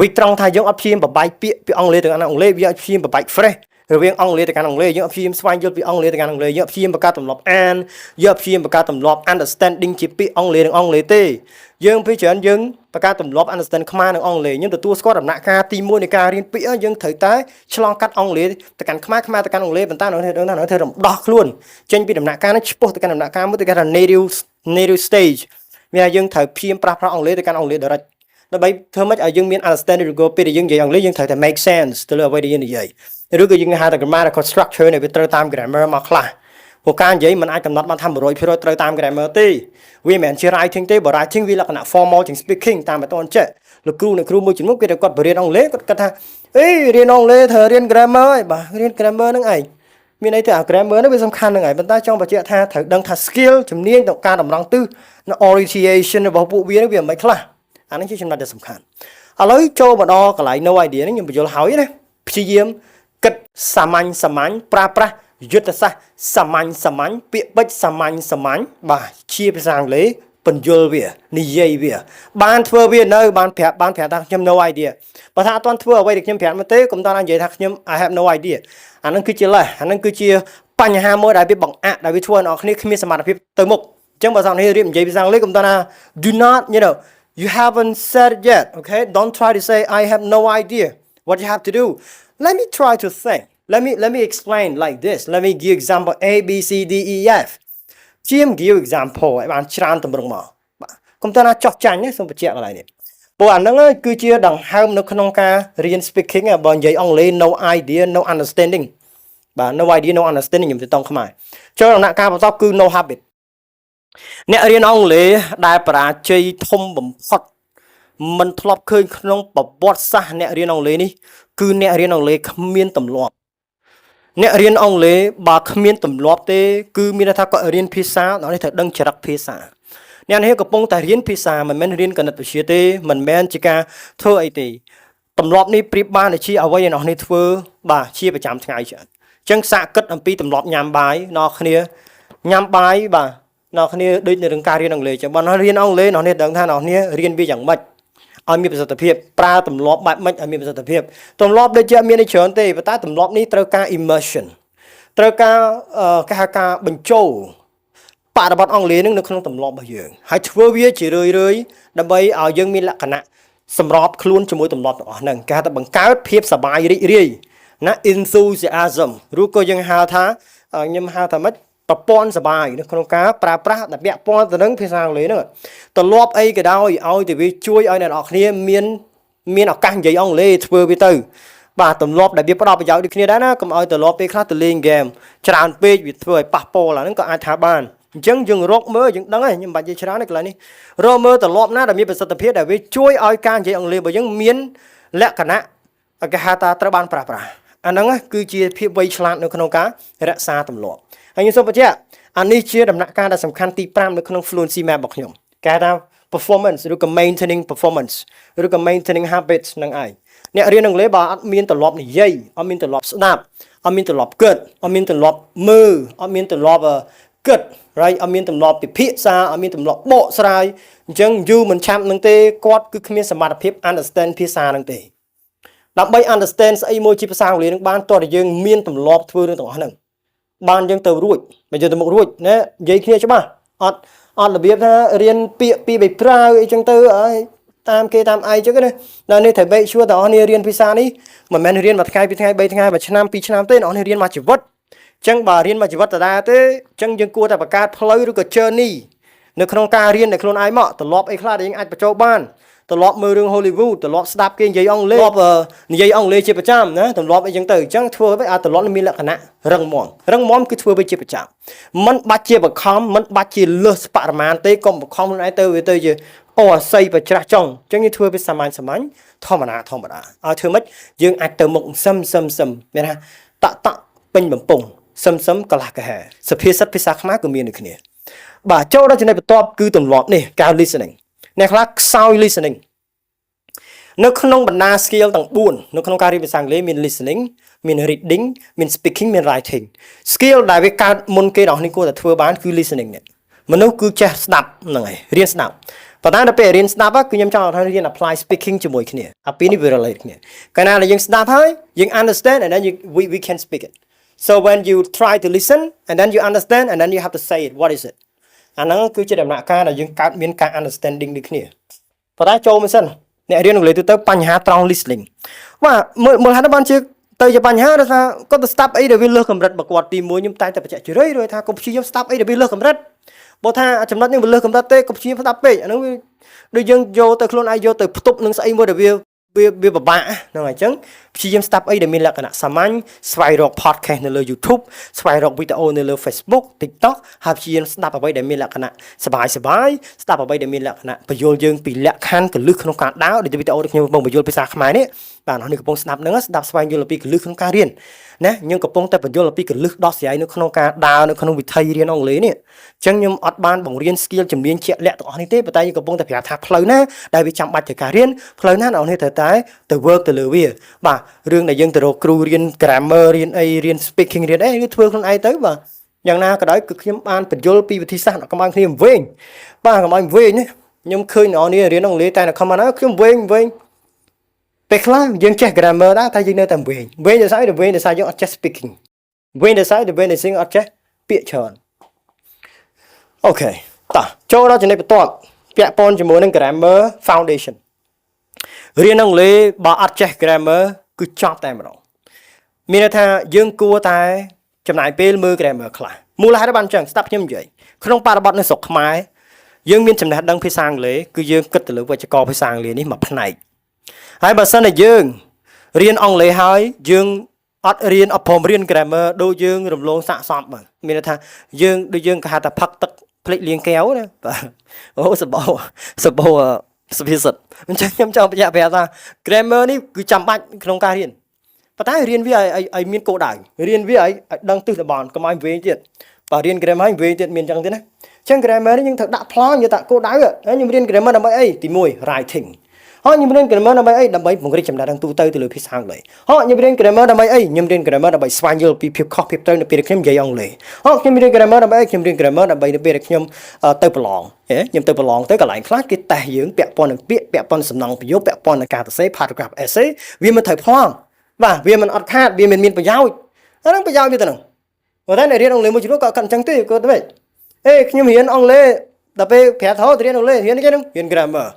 Speaker 1: វិចត្រង់ថាយើងអត់ព្យាយាមបបែកពាក្យពីអង់គ្លេសទៅកាន់អង់គ្លេសវាអត់ព្យាយាមបបែក phrase រវាងអង់គ្លេសទៅកាន់អង់គ្លេសយើងអត់ព្យាយាមស្វែងយល់ពីអង់គ្លេសទៅកាន់អង់គ្លេសយើងអត់ព្យាយាមបង្កើតទម្លាប់អានយើងអត់ព្យាយាមបង្កើតទម្លាប់ understanding ជាពាក្យអង់គ្លេសនិងអង់គ្លេសទេយើងពេលច្រើនយើងបង្កើតទម្លាប់ understand ខ្មែរនិងអង់គ្លេសខ្ញុំទទួលស្គាល់ដំណាក់កាលទី1នៃការរៀនពាក្យយើងត្រូវតែឆ្លងកាត់អង់គ្លេសទៅកាន់ខ្មែរខ្មែរទៅកាន់អង់គ្លេសប៉ុន្តែនៅដឹងថានៅធ្វើរំដោះខ្លួនចេញពីដំណាក់កាលនោះឆ្ពោះទៅកាន់ដំណាក់កាលមួយទៅគេថា native stage មានថាយើងត្រូវព្យាយាមប្រាស់ប្រាស់អង់គ្លេសទៅកាន់អង់គ្លេស direct ដើម្បីធ្វើម៉េចឲ្យយើងមាន understanding ឬក៏ពេលដែលយើងនិយាយអង់គ្លេសយើងត្រូវតែ make sense ទៅលើអ្វីដែលយើងនិយាយឬក៏យើងហៅថា grammatical structure នេះវាត្រូវតាម grammar មកខ្លះព្រោះការនិយាយមិនអាចកំណត់បានថា100%ត្រូវតាម grammar ទេវាមិនមែនជា writing ទេបើ writing វាលក្ខណៈ formal ជាង speaking តាមមិនទាន់ចេះលោកគ្រូអ្នកគ្រូមួយចំនួនគេតែគាត់បរៀនអង់គ្លេសគាត់គិតថាអេរៀនអង់គ្លេសត្រូវរៀន grammar ហើយបាទរៀន grammar ហ្នឹងឯងមានន័យថាអា grammar ហ្នឹងវាសំខាន់ហ្នឹងឯងប៉ុន្តែចង់បញ្ជាក់ថាត្រូវដឹងថា skill ជំនាញក្នុងការតម្រង់ទិសនៅ orientation របស់ពួកវាវាមិនខ្លះអានេះជាចំណុចដែលសំខាន់ឥឡូវចូលមកដល់កន្លែង no idea នេះខ្ញុំបញ្យល់ហើយណាព្យាយាមគិតសាមញ្ញសាមញ្ញប្រើប្រាស់យុទ្ធសាស្ត្រសាមញ្ញសាមញ្ញពាក្យពេចន៍សាមញ្ញសាមញ្ញបាទជាភាសាអង់គ្លេសពន្យល់វានិយាយវា បានធ្វើវានៅបានប្រាប់បានប្រាប់ថាខ្ញុំ no idea បើថាអត់ទាន់ធ្វើអ្វីដែលខ្ញុំប្រាប់មកទេកុំតន់និយាយថាខ្ញុំ I have no idea អាហ្នឹងគឺជាលេសអាហ្នឹងគឺជាបញ្ហាមួយដែលវាបង្អាក់ដែលវាធ្វើឲ្យអ្នកគ្នាគ្មានសមត្ថភាពទៅមុខអញ្ចឹងបើសិននេះរៀបនិយាយភាសាអង់គ្លេសកុំតន់ថា do not you haven't said it yet, okay? Don't try to say, "I have no idea." What you have to do, let me try to think, let me explain like this, let me give example A B C D E F ជាម give example ឲ្យបានច្រើនតម្រង់មកបាទកុំតើណាចោះចាញ់ទេសូមបញ្ជាក់កន្លែងនេះព្រោះអាហ្នឹងគឺជាដង្ហើមនៅក្នុងការរៀន speaking បើនិយាយអង់គ្លេស no idea, no understanding បាទ no idea, no understanding ខ្ញុំទៅតង់ខ្មែរចូលដំណាក់កាលបន្ទាប់គឺ no habit អ្នករៀនអង់គ្លេសដែលបរាជ័យធំបំផុតមិនធ្លាប់ឃើញក្នុងប្រវត្តិសាស្ត្រអ្នករៀនអង់គ្លេសនេះគឺអ្នករៀនអង់គ្លេសគ្មានទម្លាប់អ្នករៀនអង់គ្លេសបើគ្មានទម្លាប់ទេគឺមានន័យថាគាត់រៀនភាសាដល់នេះត្រូវដឹងចរិតភាសាអ្នកនេះកំពុងតែរៀនភាសាមិនមែនរៀនគណិតវិទ្យាទេមិនមែនជាការធ្វើអីទេទម្លាប់នេះប្រៀបបានជាអ្វីដែលអ្នកនេះធ្វើបាទជាប្រចាំថ្ងៃច្រើនអញ្ចឹងសាកគិតអំពីទម្លាប់ញ៉ាំបាយអ្នកគ្នាញ៉ាំបាយបាទអ្នកគ្នាដូចនៅរឿងការរៀនអង់គ្លេសចឹងបើអ្នករៀនអង់គ្លេសអ្នកនេះដឹងថាអ្នកនេះរៀនវាយ៉ាងម៉េចឲ្យមានប្រសិទ្ធភាពប្រើទម្លាប់បែបម៉េចឲ្យមានប្រសិទ្ធភាពទម្លាប់ដូចជាមានអីច្រើនទេប៉ុន្តែទម្លាប់នេះត្រូវការ immersion ត្រូវការគេហៅការបញ្ចូលបរិបទអង់គ្លេសនឹងនៅក្នុងទម្លាប់របស់យើងហើយធ្វើវាជារឿយរឿយដើម្បីឲ្យយើងមានលក្ខណៈសម្របខ្លួនជាមួយទម្លាប់ទាំងអស់ហ្នឹងគេហៅថាបង្កើតភាពសប្បាយរីករាយ ណា enthusiasm ឬក៏យើងហៅថាខ្ញុំហៅថាម៉េចប្រព័ន្ធសបាយនៅក្នុងការប្រើប្រាស់ដែលពាក់ព័ន្ធទៅនឹងភាសាអង់គ្លេសហ្នឹងទម្លាប់អីក៏ដោយឲ្យតែវាជួយឲ្យអ្នកនរគ្នាមានមានឱកាសនិយាយអង់គ្លេសធ្វើវាទៅបាទទម្លាប់ដែលវាផ្ដល់ប្រយោជន៍ដូចគ្នាដែរណាកុំឲ្យទម្លាប់ពេលខ្លះទៅលេងហ្គេមច្រើនពេកវាធ្វើឲ្យប៉ះពាល់អាហ្នឹងក៏អាចថាបានអញ្ចឹងយើងរកមើលយើងដឹងហើយខ្ញុំមិនបាច់និយាយច្រើនទេកន្លែងនេះរកមើលទម្លាប់ណាដែលមានប្រសិទ្ធភាពដែលវាជួយឲ្យការនិយាយអង់គ្លេសរបស់យើងមានលក្ខណៈគេហៅថាត្រូវបានប្រើប្រាស់អាហ្នឹងគឺជាភាពវៃឆ្លាតនៅក្នុងការរក្សាទម្លាប់ហើយខ្ញុំសូមបញ្ជាក់អានេះជាដំណាក់កាលដែលសំខាន់ទី5នៅក្នុង fluency map របស់ខ្ញុំគេហៅថា performance ឬក៏ maintaining performance ឬក៏ maintaining habits ហ្នឹងឯងអ្នករៀនអង់គ្លេសបើអត់មានទម្លាប់និយាយអត់មានទម្លាប់ស្ដាប់អត់មានទម្លាប់គិតអត់មានទម្លាប់មើលអត់មានទម្លាប់គិត right អត់មានទម្លាប់ពិភាក្សាអត់មានទម្លាប់បកស្រាយអញ្ចឹងយូរមិនឆាប់នឹងទេគាត់គឺគ្មានសមត្ថភាព understand ភាសានឹងទេដើម្បី understand ស្អីមួយជាភាសាអង់គ្លេសនឹងបានតើតែយើងមានទម្លាប់ធ្វើរឿងទាំងអស់ហ្នឹងបានយើងទៅរួចបើយើងទៅមុខរួចណានិយាយគ្នាច្បាស់អត់អត់របៀបថារៀនពាក្យពីរបីប្រើអីចឹងទៅអើយតាមគេតាមឯងចឹងណាដល់នេះត្រូវ make sure តើអស់គ្នារៀនភាសានេះមិនមែនរៀនមួយថ្ងៃពីរថ្ងៃបីថ្ងៃមួយឆ្នាំពីរឆ្នាំទេអ្នកនេះរៀនមួយជីវិតចឹងបើរៀនមួយជីវិតដដែលទេចឹងយើងគួរតែបង្កើតផ្លូវឬក៏ journey នៅក្នុងការរៀនในខ្លួនឯងមកទម្លាប់អីខ្លះដែលយើងអាចបញ្ចូលបានទម្លាប់មើលរឿង Hollywood ទម្លាប់ស្ដាប់គេនិយាយអង់គ្លេសទម្លាប់និយាយអង់គ្លេសជាប្រចាំណាទម្លាប់អីចឹងទៅអញ្ចឹងធ្វើឲ្យអាទម្លាប់មានលក្ខណៈរឹងមាំរឹងមាំគឺធ្វើវាជាប្រចាំមិនបាច់ជាបខំមិនបាច់ជាលើសបរិមាណទេកុំបខំខ្លួនឯងទៅវាទៅជាអូអាស័យបច្រាស់ចង់អញ្ចឹងយើងធ្វើវាសាមញ្ញសាមញ្ញធម្មតាធម្មតាឲ្យធ្វើម៉េចយើងអាចទៅមុខសឹមសឹមសឹមមានថាតក់តក់ពេញបំពង់សឹមសឹមកន្លះកាហែសភាសិតភាសាខ្មែរក៏មានដូចគ្នាបាទចូលដល់ចំណុចបន្ទាប់គឺទម្លាប់នេះការ listening អ្នកខ្លះខ្សោយ listening នៅក្នុងបណ្ដា skill ទាំង4នៅក្នុងការរៀនភាសាអង់គ្លេសមាន listening មាន reading មាន speaking មាន writing skill ដែលវាកើតមុនគេដល់នេះគួរតែធ្វើបានគឺ listening នេះមនុស្សគឺចេះស្ដាប់ហ្នឹងហើយរៀនស្ដាប់ប៉ុន្តែដល់ពេលរៀនស្ដាប់គឺខ្ញុំចង់ថារៀន apply speaking ជាមួយគ្នាអាពីរនេះវា relate គ្នាកាលណាដែលយើងស្ដាប់ហើយយើង understand and then we can speak it. So when you try to listen and then you understand and then you have to say it, what is it? អាហ្នឹងគឺជាដំណាក់កាលដែលយើងកើតមានការ understanding ដូចគ្នាប៉ុន្តែចូលមកសិនអ្នករៀនអង់គ្លេសទូទៅបញ្ហាត្រង់ listening បាទមើលមើលហេតុបានជាទៅជាបញ្ហាដោយសារគាត់ទៅស្ដាប់អីដែលវាលើសកម្រិតរបស់គាត់ទីមួយខ្ញុំតែតែបញ្ជាក់ជារឿយៗថាកុំព្យាយាមស្ដាប់អីដែលវាលើសកម្រិតបើថាចំណុចនេះវាលើសកម្រិតទេកុំព្យាយាមស្ដាប់ពេកអាហ្នឹងវាដូចយើងយកទៅខ្លួនឯងយកទៅផ្ទប់នឹងស្អីមួយដែលវាវាវាពិបាកហ្នឹងហើយអញ្ចឹងព្យាយាមស្ដាប់អីដែលមានលក្ខណៈសាមញ្ញស្វែងរក podcast នៅលើ YouTube ស្វែងរកវីដេអូនៅលើ Facebook TikTok ហើយព្យាយាមស្ដាប់អ្វីដែលមានលក្ខណៈសប្បាយសប្បាយស្ដាប់អ្វីដែលមានលក្ខណៈបញ្យល់យើងពីលក្ខខណ្ឌកលឹះក្នុងការដើរដូចវីដេអូដែលខ្ញុំកំពុងបញ្យល់ភាសាខ្មែរនេះបាទអ្នកនេះកំពុងស្ដាប់ហ្នឹងស្ដាប់ស្វែងយល់អំពីកលឹះក្នុងការរៀនណាខ្ញុំកំពុងតែបញ្យល់អំពីកលឹះដោះស្រាយនៅក្នុងការដើរនៅក្នុងវិថីរៀនអង់គ្លេសនេះអញ្ចឹងខ្ញុំអត់បានបង្រៀន skill ជំនាញជាក់លាក់ទាំងអស់នេះទេប៉ុន្តែខ្ញុំកំពុងតែប្រាប់ថាផ្លូវណាដែលវាចាំបាច់ត្រូវការរៀនផ្លូវណាអ្នកនរត្រូវតែទៅ work ទៅលើវាបាទរឿងដែលយើងទៅរកគ្រូរៀន grammar រៀនអីរៀន speaking រៀនអីគឺធ្វើខ្លួនឯងទៅបាទយ៉ាងណាក៏ដោយគឺខ្ញុំបានបញ្យល់ពីវិធីសាស្ត្រកុំឲ្យគ្នាវែងបាទកុំឲ្យវែងណាខ្ញុំឃើញអ្នកនេះរៀនអង់គ្លេសតែនៅ comment ខ្ញុំវែងវែងពេលខ្លះយើងចេះ grammar ដែរតែយើងនៅតែវែងវែងដោយសារអីវែងដោយសារយើងអត់ចេះ speaking វែងដោយសារវែងដោយសារអត់ចេះពាក្យច្រើន okay តោះចូលដល់ចំណុចបន្ទាប់ពាក់ព័ន្ធជាមួយនឹង grammar foundation រៀនអង់គ្លេសបើអត់ចេះ grammar គឺចប់តែម្ដងមានន័យថាយើងគួរតែចំណាយពេលមើល grammar ខ្លះមូលហេតុបានអញ្ចឹងស្ដាប់ខ្ញុំនិយាយក្នុងបរិបទនៅស្រុកខ្មែរយើងមានចំណេះដឹងភាសាអង់គ្លេសគឺយើងគិតទៅលើវេយ្យាករណ៍ភាសាអង់គ្លេសនេះមួយផ្នែកហើយបើសិនតែយើងរៀនអង់គ្លេសហើយយើងអត់រៀនអត់ព្រមរៀន grammar ដូចយើងរំលងសាកសពបាទមានន័យថាយើងដូចយើងគេហៅថាផឹកទឹកភ្លេចលាងកែវណាបាទអូសបោសបោសុភាសិតអញ្ចឹងខ្ញុំចង់បញ្ជាក់ប្រាប់ថា grammar នេះគឺចាំបាច់ក្នុងការរៀនប៉ុន្តែរៀនវាឲ្យឲ្យមានគោលដៅរៀនវាឲ្យដឹងទិសតំបន់កុំឲ្យវែងទៀតបើរៀន grammar ហើយវែងទៀតមានអញ្ចឹងទៀតណាអញ្ចឹង grammar នេះយើងត្រូវដាក់ប្លង់និយាយថាគោលដៅខ្ញុំរៀន grammar ដើម្បីអីទី1 writing ហើយខ្ញុំរៀន grammar ដើម្បីអីដើម្បីពង្រីកចំណេះដឹងទូទៅទៅលើភាសាអង់គ្លេសហើយខ្ញុំរៀន grammar ដើម្បីអីខ្ញុំរៀន grammar ដើម្បីស្វែងយល់ពីភាពខុសភាពត្រូវនៅពេលខ្ញុំនិយាយអង់គ្លេសហើយខ្ញុំរៀន grammar ដើម្បីអីខ្ញុំរៀន grammar ដើម្បីនៅពេលខ្ញុំទៅប្រឡងខ្ញុំទៅប្រឡងទៅកន្លែងខ្លះគេតេស្តយើងពាក់ព័ន្ធនឹងពាក្យពាក់ព័ន្ធសំណង់ប្រយោគពាក់ព័ន្ធនឹងការសរសេរ paragraph essay វាមិនត្រូវប្លង់បាទវាមិនអត់ខាតវាមិនមានប្រយោជន៍អាហ្នឹងប្រយោជន៍វាទៅហ្នឹងប៉ុន្តែអ្នករៀនអង់គ្លេសមួយចំនួនក៏អត់អញ្ចឹងទេគាត់ទៅវិញអេខ្ញុំរៀនអង់គ្លេសដល់ពេលប្រាប់ថោទៅរៀនអង់គ្លេសរៀនគេហ្នឹងរៀន grammar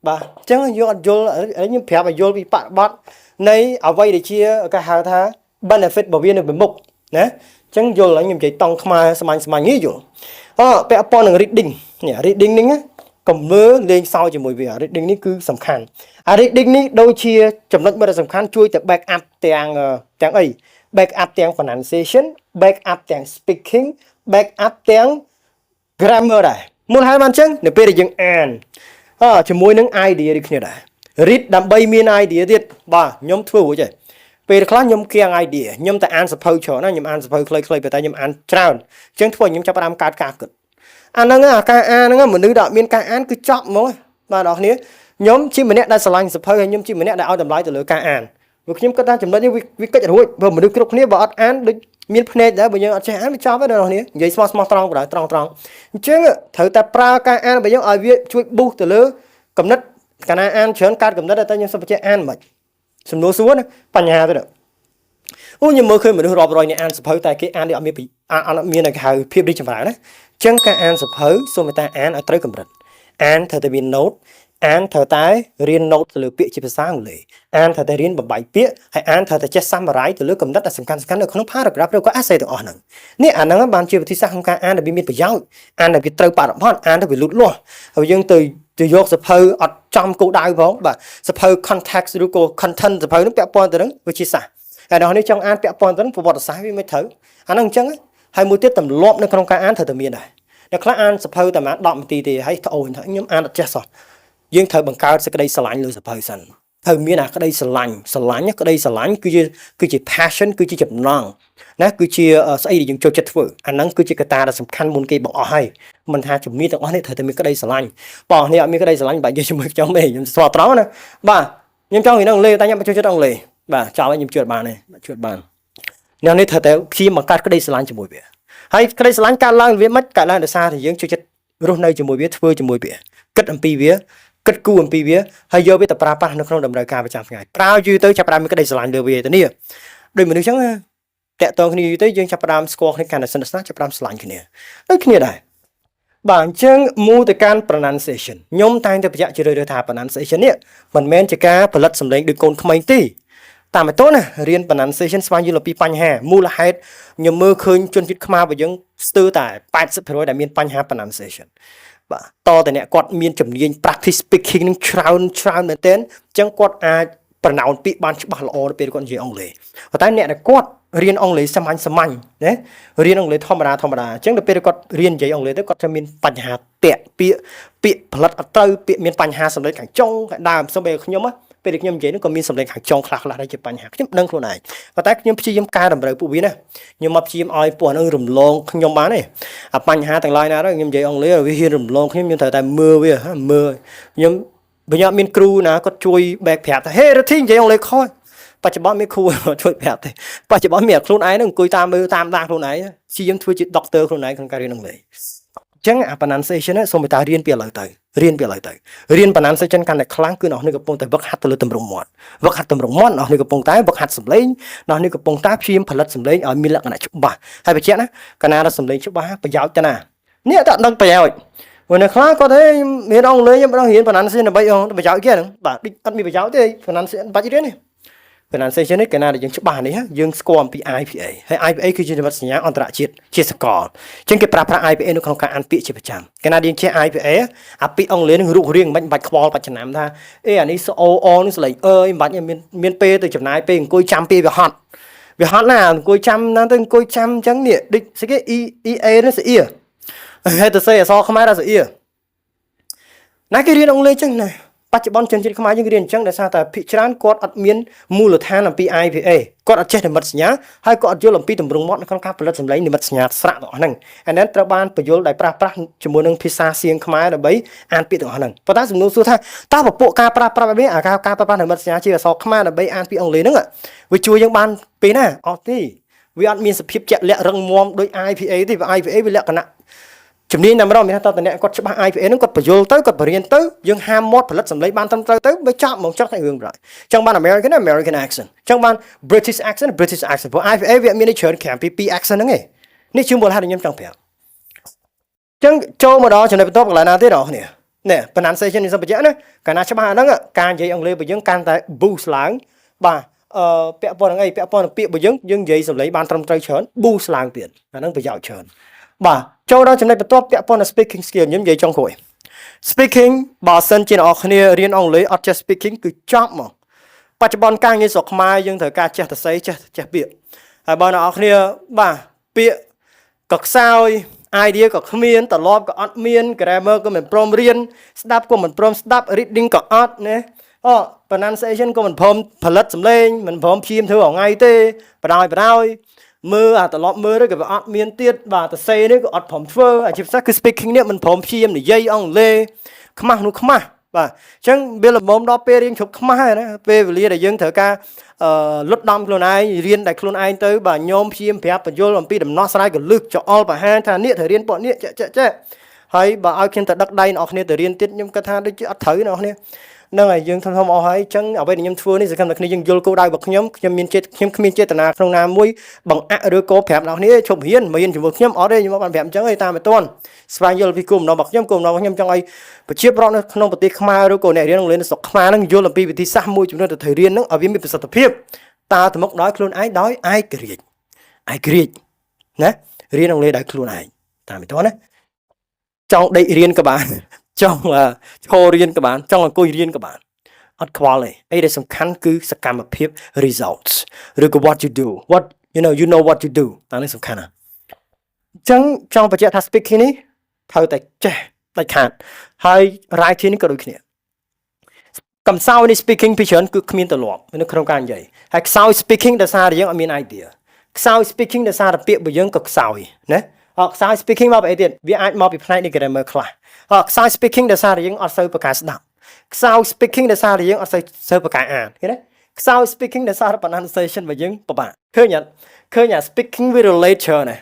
Speaker 1: បាទអញ្ចឹងយើងអត់យល់ខ្ញុំប្រាប់ឲ្យយល់ពីបរិបទនៃអ្វីដែលជាគេហៅថា benefit របស់វានៅពីមុខណាអញ្ចឹងយល់ហើយខ្ញុំនិយាយតង់ខ្មែរសាមញ្ញសាមញ្ញងាយយល់អពាក់ព័ន្ធនឹង reading នេះ reading នេះណាកុំមើលលេងសើចជាមួយវា reading នេះគឺសំខាន់អា reading នេះដូចជាចំណុចមួយដែលសំខាន់ជួយទៅ back up ទាំងទាំងអី back up ទាំង pronunciation, back up ទាំង speaking, back up ទាំង grammar ដែរមូលហេតុបានអញ្ចឹងនៅពេលដែលយើងអានអជាមួយនឹង idea ដូចគ្នាដែរ read ដើម្បីមាន idea ទៀតបាទខ្ញុំធ្វើរួចហើយពេលខ្លះខ្ញុំគៀង idea ខ្ញុំតែអានសភៅច្រើនណាខ្ញុំអានសភៅខ្លីៗប៉ុន្តែខ្ញុំអានច្រើនអញ្ចឹងធ្វើឲ្យខ្ញុំចាប់ផ្ដើមកើតការគិតអាហ្នឹងអាការអានហ្នឹងមនុស្សដែលអត់មានការអានគឺចប់ហ្មងបាទអ្នកគ្នាខ្ញុំជាម្នាក់ដែលស្រឡាញ់សភៅហើយខ្ញុំជាម្នាក់ដែលឲ្យតម្លៃទៅលើការអានព្រោះខ្ញុំគិតថាចំណុចនេះវាកិច្ចរួចព្រោះមនុស្សគ្រប់គ្នាបើអត់អានដូចមានភ្នែកដែរបើយើងអត់ចេះអានវាចប់ហើយអ្នកគ្នានិយាយស្មោះស្មោះត្រង់បណ្ដោយត្រង់ត្រង់អញ្ចឹងត្រូវតែប្រើការអានរបស់យើងឲ្យវាជួយ boost ទៅលើកំណត់កាលណាអានច្រើនកើតកំណត់តែខ្ញុំសុំបញ្ជាក់អានមិនសំណួរសួរណាបញ្ហាទៅអូខ្ញុំមើលឃើញមនុស្សរាប់រយនាក់អានសភៅតែគេអាននេះអត់មានអត់មានគេហៅភាពរីកចម្រើនណាអញ្ចឹងការអានសភៅសូមតែអានឲ្យត្រូវកម្រិតអានត្រូវតែមាន note អានត្រូវតែរៀន note ទៅលើពាក្យជាភាសាអង់គ្លេសអានត្រូវតែរៀនបំបែកពាក្យហើយអានត្រូវតែចេះ summarize ទៅលើកំណត់ដែលសំខាន់សំខាន់នៅក្នុង paragraph ឬក៏ essay ទាំងអស់ហ្នឹងនេះអាហ្នឹងបានជាវិធីសាស្ត្រក្នុងការអានដែលវាមានប្រយោជន៍អានដែលវាត្រូវបរិបទអានទៅវាលូតលាស់ហើយយើងទៅទៅយកសភៅអត់ចំគោលដៅផងបាទសភៅ context ឬក៏ content សភៅហ្នឹងពាក់ព័ន្ធទៅនឹងវិទ្យាសាស្ត្រហើយដល់នេះចង់អានពាក់ព័ន្ធទៅនឹងប្រវត្តិសាស្ត្រវាមិនត្រូវអាហ្នឹងអញ្ចឹងហើយមួយទៀតទម្លាប់នៅក្នុងការអានត្រូវតែមានដែរអ្នកខ្លះអានសភៅតែប្រហែល10នាទីទេហើយត្អូញថាខ្ញុំអានអត់ចេះសោះយើងត្រូវបង្កើតសេចក្តីស្រឡាញ់លើសភៅសិនត្រូវមានអាក្តីស្រឡាញ់ស្រឡាញ់ក្តីស្រឡាញ់គឺជា passion គឺជាចំណងណាគឺជាស្អីដែលយើងចូលចិត្តធ្វើអាហ្នឹងគឺជាកត្តាដ៏សំខាន់មុនគេបង្អស់ហើយមិនថាជំនាញទាំងអស់នេះត្រូវតែមានក្តីស្រឡាញ់បងនេះអត់មានក្តីស្រឡាញ់បាច់និយាយជាមួយខ្ញុំទេខ្ញុំស្គាល់ត្រង់ណាបាទខ្ញុំចង់និយាយអង់គ្លេសតែខ្ញុំមិនចូលចិត្តអង់គ្លេសបាទចោលឲ្យខ្ញុំជឿបានទេបាទជឿបានអ្នកនេះត្រូវតែព្យាយាមបង្កើតក្តីស្រឡាញ់ជាមួយវាហើយក្តីស្រឡាញ់កើតឡើងវាមិនកើតឡើងដោយសារតែយើងចូលចិត្តរស់នៅជាមួយវាធ្វើជាមួយវាគិតអំពីវាគិតគូរអំពីវាហើយយកវាទៅប្រើប្រាស់នៅក្នុងតម្រូវការប្រចាំថ្ងៃប្រើយូរទៅចាប់ផ្ដើមមានក្តីស្រឡាញ់លើវាទៅនេះដូចមនុស្សចឹងតាក់ទងគ្នាយូរទៅយើងចាប់ផ្ដើមស្គាល់គ្នាកាន់តែស្និទ្ធស្នាលចាប់ផ្ដើមស្រឡាញ់គ្នាដូចគ្នាដែរបាទអញ្ចឹងមូទៅកាន់ pronunciation ខ្ញុំតែងតែបញ្ជាក់ជារឿយៗថា pronunciation នេះមិនមែនជាការផលិតសម្លេងដូចកូនក្មេងទេតាមឯតណារៀន pronunciation ស្វែងយល់អំពីបញ្ហាមូលហេតុខ្ញុំមើលឃើញជនជាតិខ្មែររបស់យើងស្ទើរតែ80%ដែលមានបញ្ហា pronunciation បាទតតែអ្នកគាត់មានជំនាញ practice speaking នឹងច្រើនច្រើនមែនទែនអញ្ចឹងគាត់អាច pronounce ពាក្យបានច្បាស់ល្អទៅពេលគាត់និយាយអង់គ្លេសប៉ុន្តែអ្នកដែលគាត់រៀនអង់គ្លេសសាមញ្ញសាមញ្ញណារៀនអង់គ្លេសធម្មតាធម្មតាអញ្ចឹងដល់ពេលគាត់រៀននិយាយអង់គ្លេសទៅគាត់จะមានបញ្ហាតាក់ពាក្យពាក្យផលិតអត់ត្រូវពាក្យមានបញ្ហាសម្លេងខាងចុងខាងដើមសូម្បីខ្ញុំពេលដែលខ្ញុំនិយាយនោះក៏មានសម្លេងខាងចុងខ្លះខ្លះដែរជាបញ្ហាខ្ញុំដឹងខ្លួនឯងប៉ុន្តែខ្ញុំព្យាយាមកែតម្រូវពួកវាណាខ្ញុំមកព្យាយាមឲ្យពួកហ្នឹងរំលងខ្ញុំបានទេអាបញ្ហាទាំងឡាយណាទៅខ្ញុំនិយាយអង់គ្លេសវាហ៊ានរំលងខ្ញុំខ្ញុំត្រូវតែមើលវាមើលខ្ញុំបើខ្ញុំអត់មានគ្រូណាគាត់ជួយ back ប្រាប់ថាហេរធីនិយាយអង់គ្លេសខុសបច្ចុប្បន្នមានគ្រូជួយប្រាប់ទេបច្ចុប្បន្នមានខ្លួនឯងនឹងអង្គុយតាមមើលតាមដានខ្លួនឯងព្យាយាមធ្វើជា doctor ខ្លួនឯងក្នុងការរៀនអង់គ្លេសអញ្ចឹងអា pronunciation សូមឲ្យតារៀនពីឥឡូវទៅរៀនពីឥឡូវទៅរៀន pronunciation កាន់តែខ្លាំងគឺអ្នកនេះកំពុងតែវឹកហាត់ទៅលើទម្រង់មាត់វឹកហាត់ទម្រង់មាត់អ្នកនេះកំពុងតែវឹកហាត់សម្លេងអ្នកនេះកំពុងតែព្យាយាមផលិតសម្លេងឲ្យមានលក្ខណៈច្បាស់ហើយបញ្ជាក់ណាកាលណាដល់សម្លេងច្បាស់ប្រយោជន៍ទៅណានេះអត់ដឹងប្រយោជន៍ព្រោះនៅខ្លះគាត់ទេរៀនអង់គ្លេសខ្ញុំមិនដឹងរៀន pronunciation ដើម្បីប្រយោជន៍គេហ្នឹងបាទដូចអត់មានប្រយោជន៍ទេ pronunciation បាច់រៀនទេ pronunciation នេះកាលណាដែលយើងច្បាស់នេះយើងស្គាល់អំពី IPA ហើយ IPA គឺជានិមិត្តសញ្ញាអន្តរជាតិជាសកលអញ្ចឹងគេប្រើប្រាស់ IPA នៅក្នុងការអានពាក្យជាប្រចាំកាលណាយើងចេះ IPA អាពាក្យអង់គ្លេសនឹងរូបរាងមិនបាច់ខ្វល់បាច់ចំណាំថាអេអានេះអូអនេះសលេងអើយមិនបាច់មានមានពេលទៅចំណាយពេលអង្គុយចាំពាក្យវាហត់វាហត់ណាអង្គុយចាំណាទៅអង្គុយចាំអញ្ចឹងនេះដូចស្អីគេ E E A នេះស្អីហើយទៅសេអក្សរខ្មែរដល់ស្អីណាគេរៀនអង់គ្លេសអញ្ចឹងណាបច្ចុប្បន្នជនជាតិខ្មែរយើងរៀនអញ្ចឹងដោយសារតែភាគច្រើនគាត់អត់មានមូលដ្ឋានអំពី IPA គាត់អត់ចេះនិមិត្តសញ្ញាហើយគាត់អត់យល់អំពីទម្រង់មាត់នៅក្នុងការផលិតសម្លេងនិមិត្តសញ្ញាស្រៈទាំងអស់ហ្នឹងហើយนั้นត្រូវបានបញ្យល់ដោយប្រើប្រាស់ជាមួយនឹងភាសាសៀងខ្មែរដើម្បីអានពាក្យទាំងអស់ហ្នឹងប៉ុន្តែសំណួរសួរថាតើពពួកការប្រើប្រាស់បែបនេះអាការការប្រើប្រាស់និមិត្តសញ្ញាជាអក្សរខ្មែរដើម្បីអានពាក្យអង់គ្លេសហ្នឹងវាជួយយើងបានពេលណាអត់ទេវាអត់មានសភាពជាក់លាក់រឹងមាំដូច IPA ទេ IPA វាលក្ខណៈជំនាញតែម្ដងមានថាតើតអ្នកគាត់ច្បាស់ IPA ហ្នឹងគាត់បញ្យល់ទៅគាត់បរៀនទៅយើងហាមមាត់ផលិតសម្លេងបានត្រឹមត្រូវទៅវាចប់ហ្មងចប់តែរឿងប្រចង់បាន American, American accent ចង់បាន British accent, British accent ព្រោះ IPA វាមានច្រើនក្រៅពីពីរ accent ហ្នឹងឯងនេះជាមូលហេតុដែលខ្ញុំចង់ប្រាប់ចឹងចូលមកដល់ចំណុចបន្ទាប់កន្លែងណាទៀតបងប្អូន នេះ pronunciation នេះសំបញ្ជាក់ណាកាលណាច្បាស់អាហ្នឹងការនិយាយអង់គ្លេសរបស់យើងកាន់តែ boost ឡើងបាទអឺពាក់ព័ន្ធនឹងអីពាក់ព័ន្ធនឹងពាក្យរបស់យើងយើងនិយាយសំឡេងបានត្រឹមត្រូវច្រើន boost ឡើងទៀតអាហ្នឹងប្រយោជន៍ច្រើនបាទចូលដល់ចំណុចបន្ទាប់ពាក់ព័ន្ធនឹង speaking skill ខ្ញុំនិយាយចុងក្រោយ speaking បើសិនជាអ្នកនរគ្នារៀនអង់គ្លេសអត់ចេះ speaking គឺចប់ហ្មងបច្ចុប្បន្នការងារស្រុកខ្មែរយើងត្រូវការចេះសរសេរចេះចេះពាក្យហើយបើអ្នកនរគ្នាបាទពាក្យក៏ខ្សោយ idea ក៏គ្មានត្រឡប់ក៏អត់មាន grammar ក៏មិនព្រមរៀនស្ដាប់ក៏មិនព្រមស្ដាប់ reading ក៏អត់ណាអូ pronunciation ក៏មិនព្រមផលិតសំឡេងមិនព្រមព្យាយាមធ្វើរាល់ថ្ងៃទេបដ ாய் បដ ாய் មើលអាត្រឡប់មើលទៅក៏វាអត់មានទៀតបាទតសេនេះក៏អត់ព្រមធ្វើអាជាពិសេសគឺ speaking នេះមិនព្រមព្យាយាមនិយាយអង់គ្លេសខ្មាស់នោះខ្មាស់បាទអញ្ចឹងវាល្មមដល់ពេលរៀនជប់ខ្មាស់ហើយណាពេលវេលាដែលយើងត្រូវការអឺលុតដំខ្លួនឯងរៀនតែខ្លួនឯងទៅបាទញោមព្យាយាមប្រាប់បញ្យលអំពីដំណោះស្រាយកលឹកចអល់បង្ហាញថានេះត្រូវរៀនពួកនេះចេះចេះចេះហើយបើឲ្យខ្ញុំទៅដឹកដៃអ្នកគ្នាទៅរៀនទៀតខ្ញុំគិតថាដូចជាអត់ត្រូវអ្នកគ្នាហ្នឹងហើយយើងធំធំអស់ហើយអញ្ចឹងអ្វីដែលខ្ញុំធ្វើនេះសង្ឃឹមថាគ្នាយើងយល់គោលដៅរបស់ខ្ញុំខ្ញុំមានចេតខ្ញុំគ្មានចេតនាក្នុងណាមួយបង្អាក់ឬក៏ប្រាប់អ្នកគ្នាឈប់រៀនមករៀនជាមួយខ្ញុំអត់ទេខ្ញុំបានប្រាប់អញ្ចឹងឯងតាមមិនទាន់ស្វែងយល់ពីគោលបំណងរបស់ខ្ញុំគោលបំណងរបស់ខ្ញុំចង់ឲ្យប្រជាពលរដ្ឋនៅក្នុងប្រទេសខ្មែរឬក៏អ្នករៀនអង់គ្លេសនៅស្រុកខ្មែរហ្នឹងយល់អំពីវិធីសាស្ត្រមួយចំនួនទៅត្រូវរៀនហ្នឹងឲ្យវាមានប្រសិទ្ធភាពតើទៅមុខដោយខ្លួនឯងដោយឯករាជ្យឯករាជ្យណារៀនអង់គ្លេសដោយខ្លួនឯងតាមមិនទាន់ណាចង់ដេករៀនក៏បានចង់ឈររៀនក៏បានចង់អង្គុយរៀនក៏បានអត់ខ្វល់ទេអីដែលសំខាន់គឺសកម្មភាព results ឬក៏ what you do, what you know, you know what you do អានេះសំខាន់ណាស់អញ្ចឹងចង់បញ្ជាក់ថា speaking នេះត្រូវតែចេះដាច់ខាតហើយ writing នេះក៏ដូចគ្នាកំសោយនៃ speaking ពីច្រើនគឺគ្មានទម្លាប់នៅក្នុងការនិយាយហើយខ្សោយ speaking ដោយសារតែយើងអត់មាន idea ខ្សោយ speaking ដោយសារតែពាក្យរបស់យើងក៏ខ្សោយណាអខ្សោយ speaking មកពីអីទៀតវាអាចមកពីផ្នែកនៃ grammar ខ្លះអខ្សោយ speaking ដោយសារតែយើងអត់សូវប្រកែស្ដាប់ខ្សោយ speaking ដោយសារតែយើងអត់សូវសូវប្រកែអានឃើញទេខ្សោយ speaking ដោយសារ pronunciation របស់យើងពិបាកឃើញអត់ឃើញអា speaking វា relate ច្រើនណា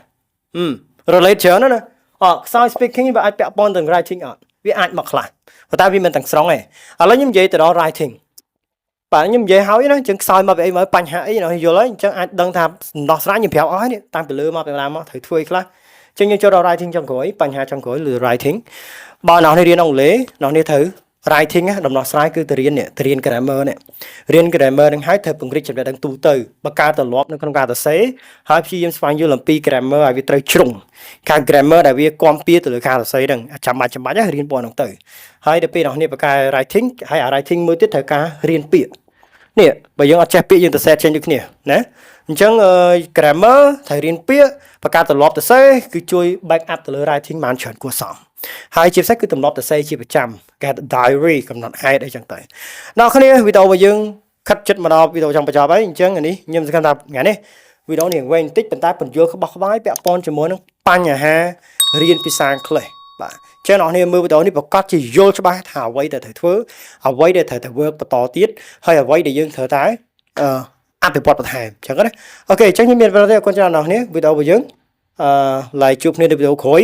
Speaker 1: ហឹម relate ច្រើនណាស់ណាអខ្សោយ speaking វាអាចពាក់ព័ន្ធនឹង writing អត់វាអាចមកខ្លះប៉ុន្តែវាមិនទាំងស្រុងទេឥឡូវខ្ញុំនិយាយទៅដល់ writing បាទខ្ញុំនិយាយហើយណាចឹងខ្សោយមកពីអីមកបញ្ហាអីណាយល់ហើយអញ្ចឹងអាចដឹងថាដំណោះស្រាយខ្ញុំប្រាប់អស់ហើយនេះតាំងពីលើមកពីណាមកត្រូវធ្វើអីខ្លះចឹងយើងចូលដល់ writing ចុងក្រោយបញ្ហាចុងក្រោយឬ writing បើអ្នកនេះរៀនអង់គ្លេសអ្នកនេះត្រូវ writing ណាដំណោះស្រាយគឺទៅរៀននេះទៅរៀន grammar នេះរៀន grammar នឹងហើយត្រូវពង្រីកចំណេះដឹងទូទៅបង្កើតទម្លាប់នៅក្នុងការសរសេរហើយព្យាយាមស្វែងយល់អំពី grammar ឲ្យវាត្រូវជ្រុងការ grammar ដែលវាគាំពៀទៅលើការសរសេរហ្នឹងចាំបាច់ចាំបាច់ណារៀនពណ៌ហ្នឹងទៅហើយដល់ពេលអ្នកនេះបង្កើត writing ហើយអា writing មួយទៀតត្រូវការរៀនពាក្យនេះបើយើងអត់ចេះពាក្យយើងទៅសេចេញដូចគ្នាណាអញ្ចឹង grammar ត្រូវរៀនពាក្យបង្កើតទម្លាប់ទៅសេគឺជួយ back up ទៅលើ writing បានច្រើនគួរសមហើយជាពិសេសគឺទម្លាប់ទៅសេជាប្រចាំគេហៅ diary កំណត់ហេតុអីចឹងទៅអ្នកគ្នាវីដេអូរបស់យើងខិតចិត្តមកដល់វីដេអូចង់បញ្ចប់ហើយអញ្ចឹងអានេះខ្ញុំសង្ឃឹមថាថ្ងៃនេះវីដេអូនេះវែងបន្តិចប៉ុន្តែពន្យល់ក្បោះក្បាយពាក់ព័ន្ធជាមួយនឹងបញ្ហារៀនភាសាអង់គ្លេសបាទចឹងអ្នកនរមើលវីដេអូនេះប្រកាសជាយល់ច្បាស់ថាអ្វីដែលត្រូវធ្វើអ្វីដែលត្រូវតែ work បន្តទៀតហើយអ្វីដែលយើងត្រូវតែអឺអភិវឌ្ឍបន្ថែមចឹងណាOK អញ្ចឹងខ្ញុំមានប៉ុណ្ណេះទេអរគុណច្រើនអ្នកនរវីដេអូរបស់យើងអឺឡាយជួបគ្នានៅវីដេអូក្រោយ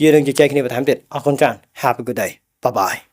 Speaker 1: យើងនឹងជជែកគ្នាបន្ថែមទៀតអរគុណច្រើន Have a good day. Bye bye.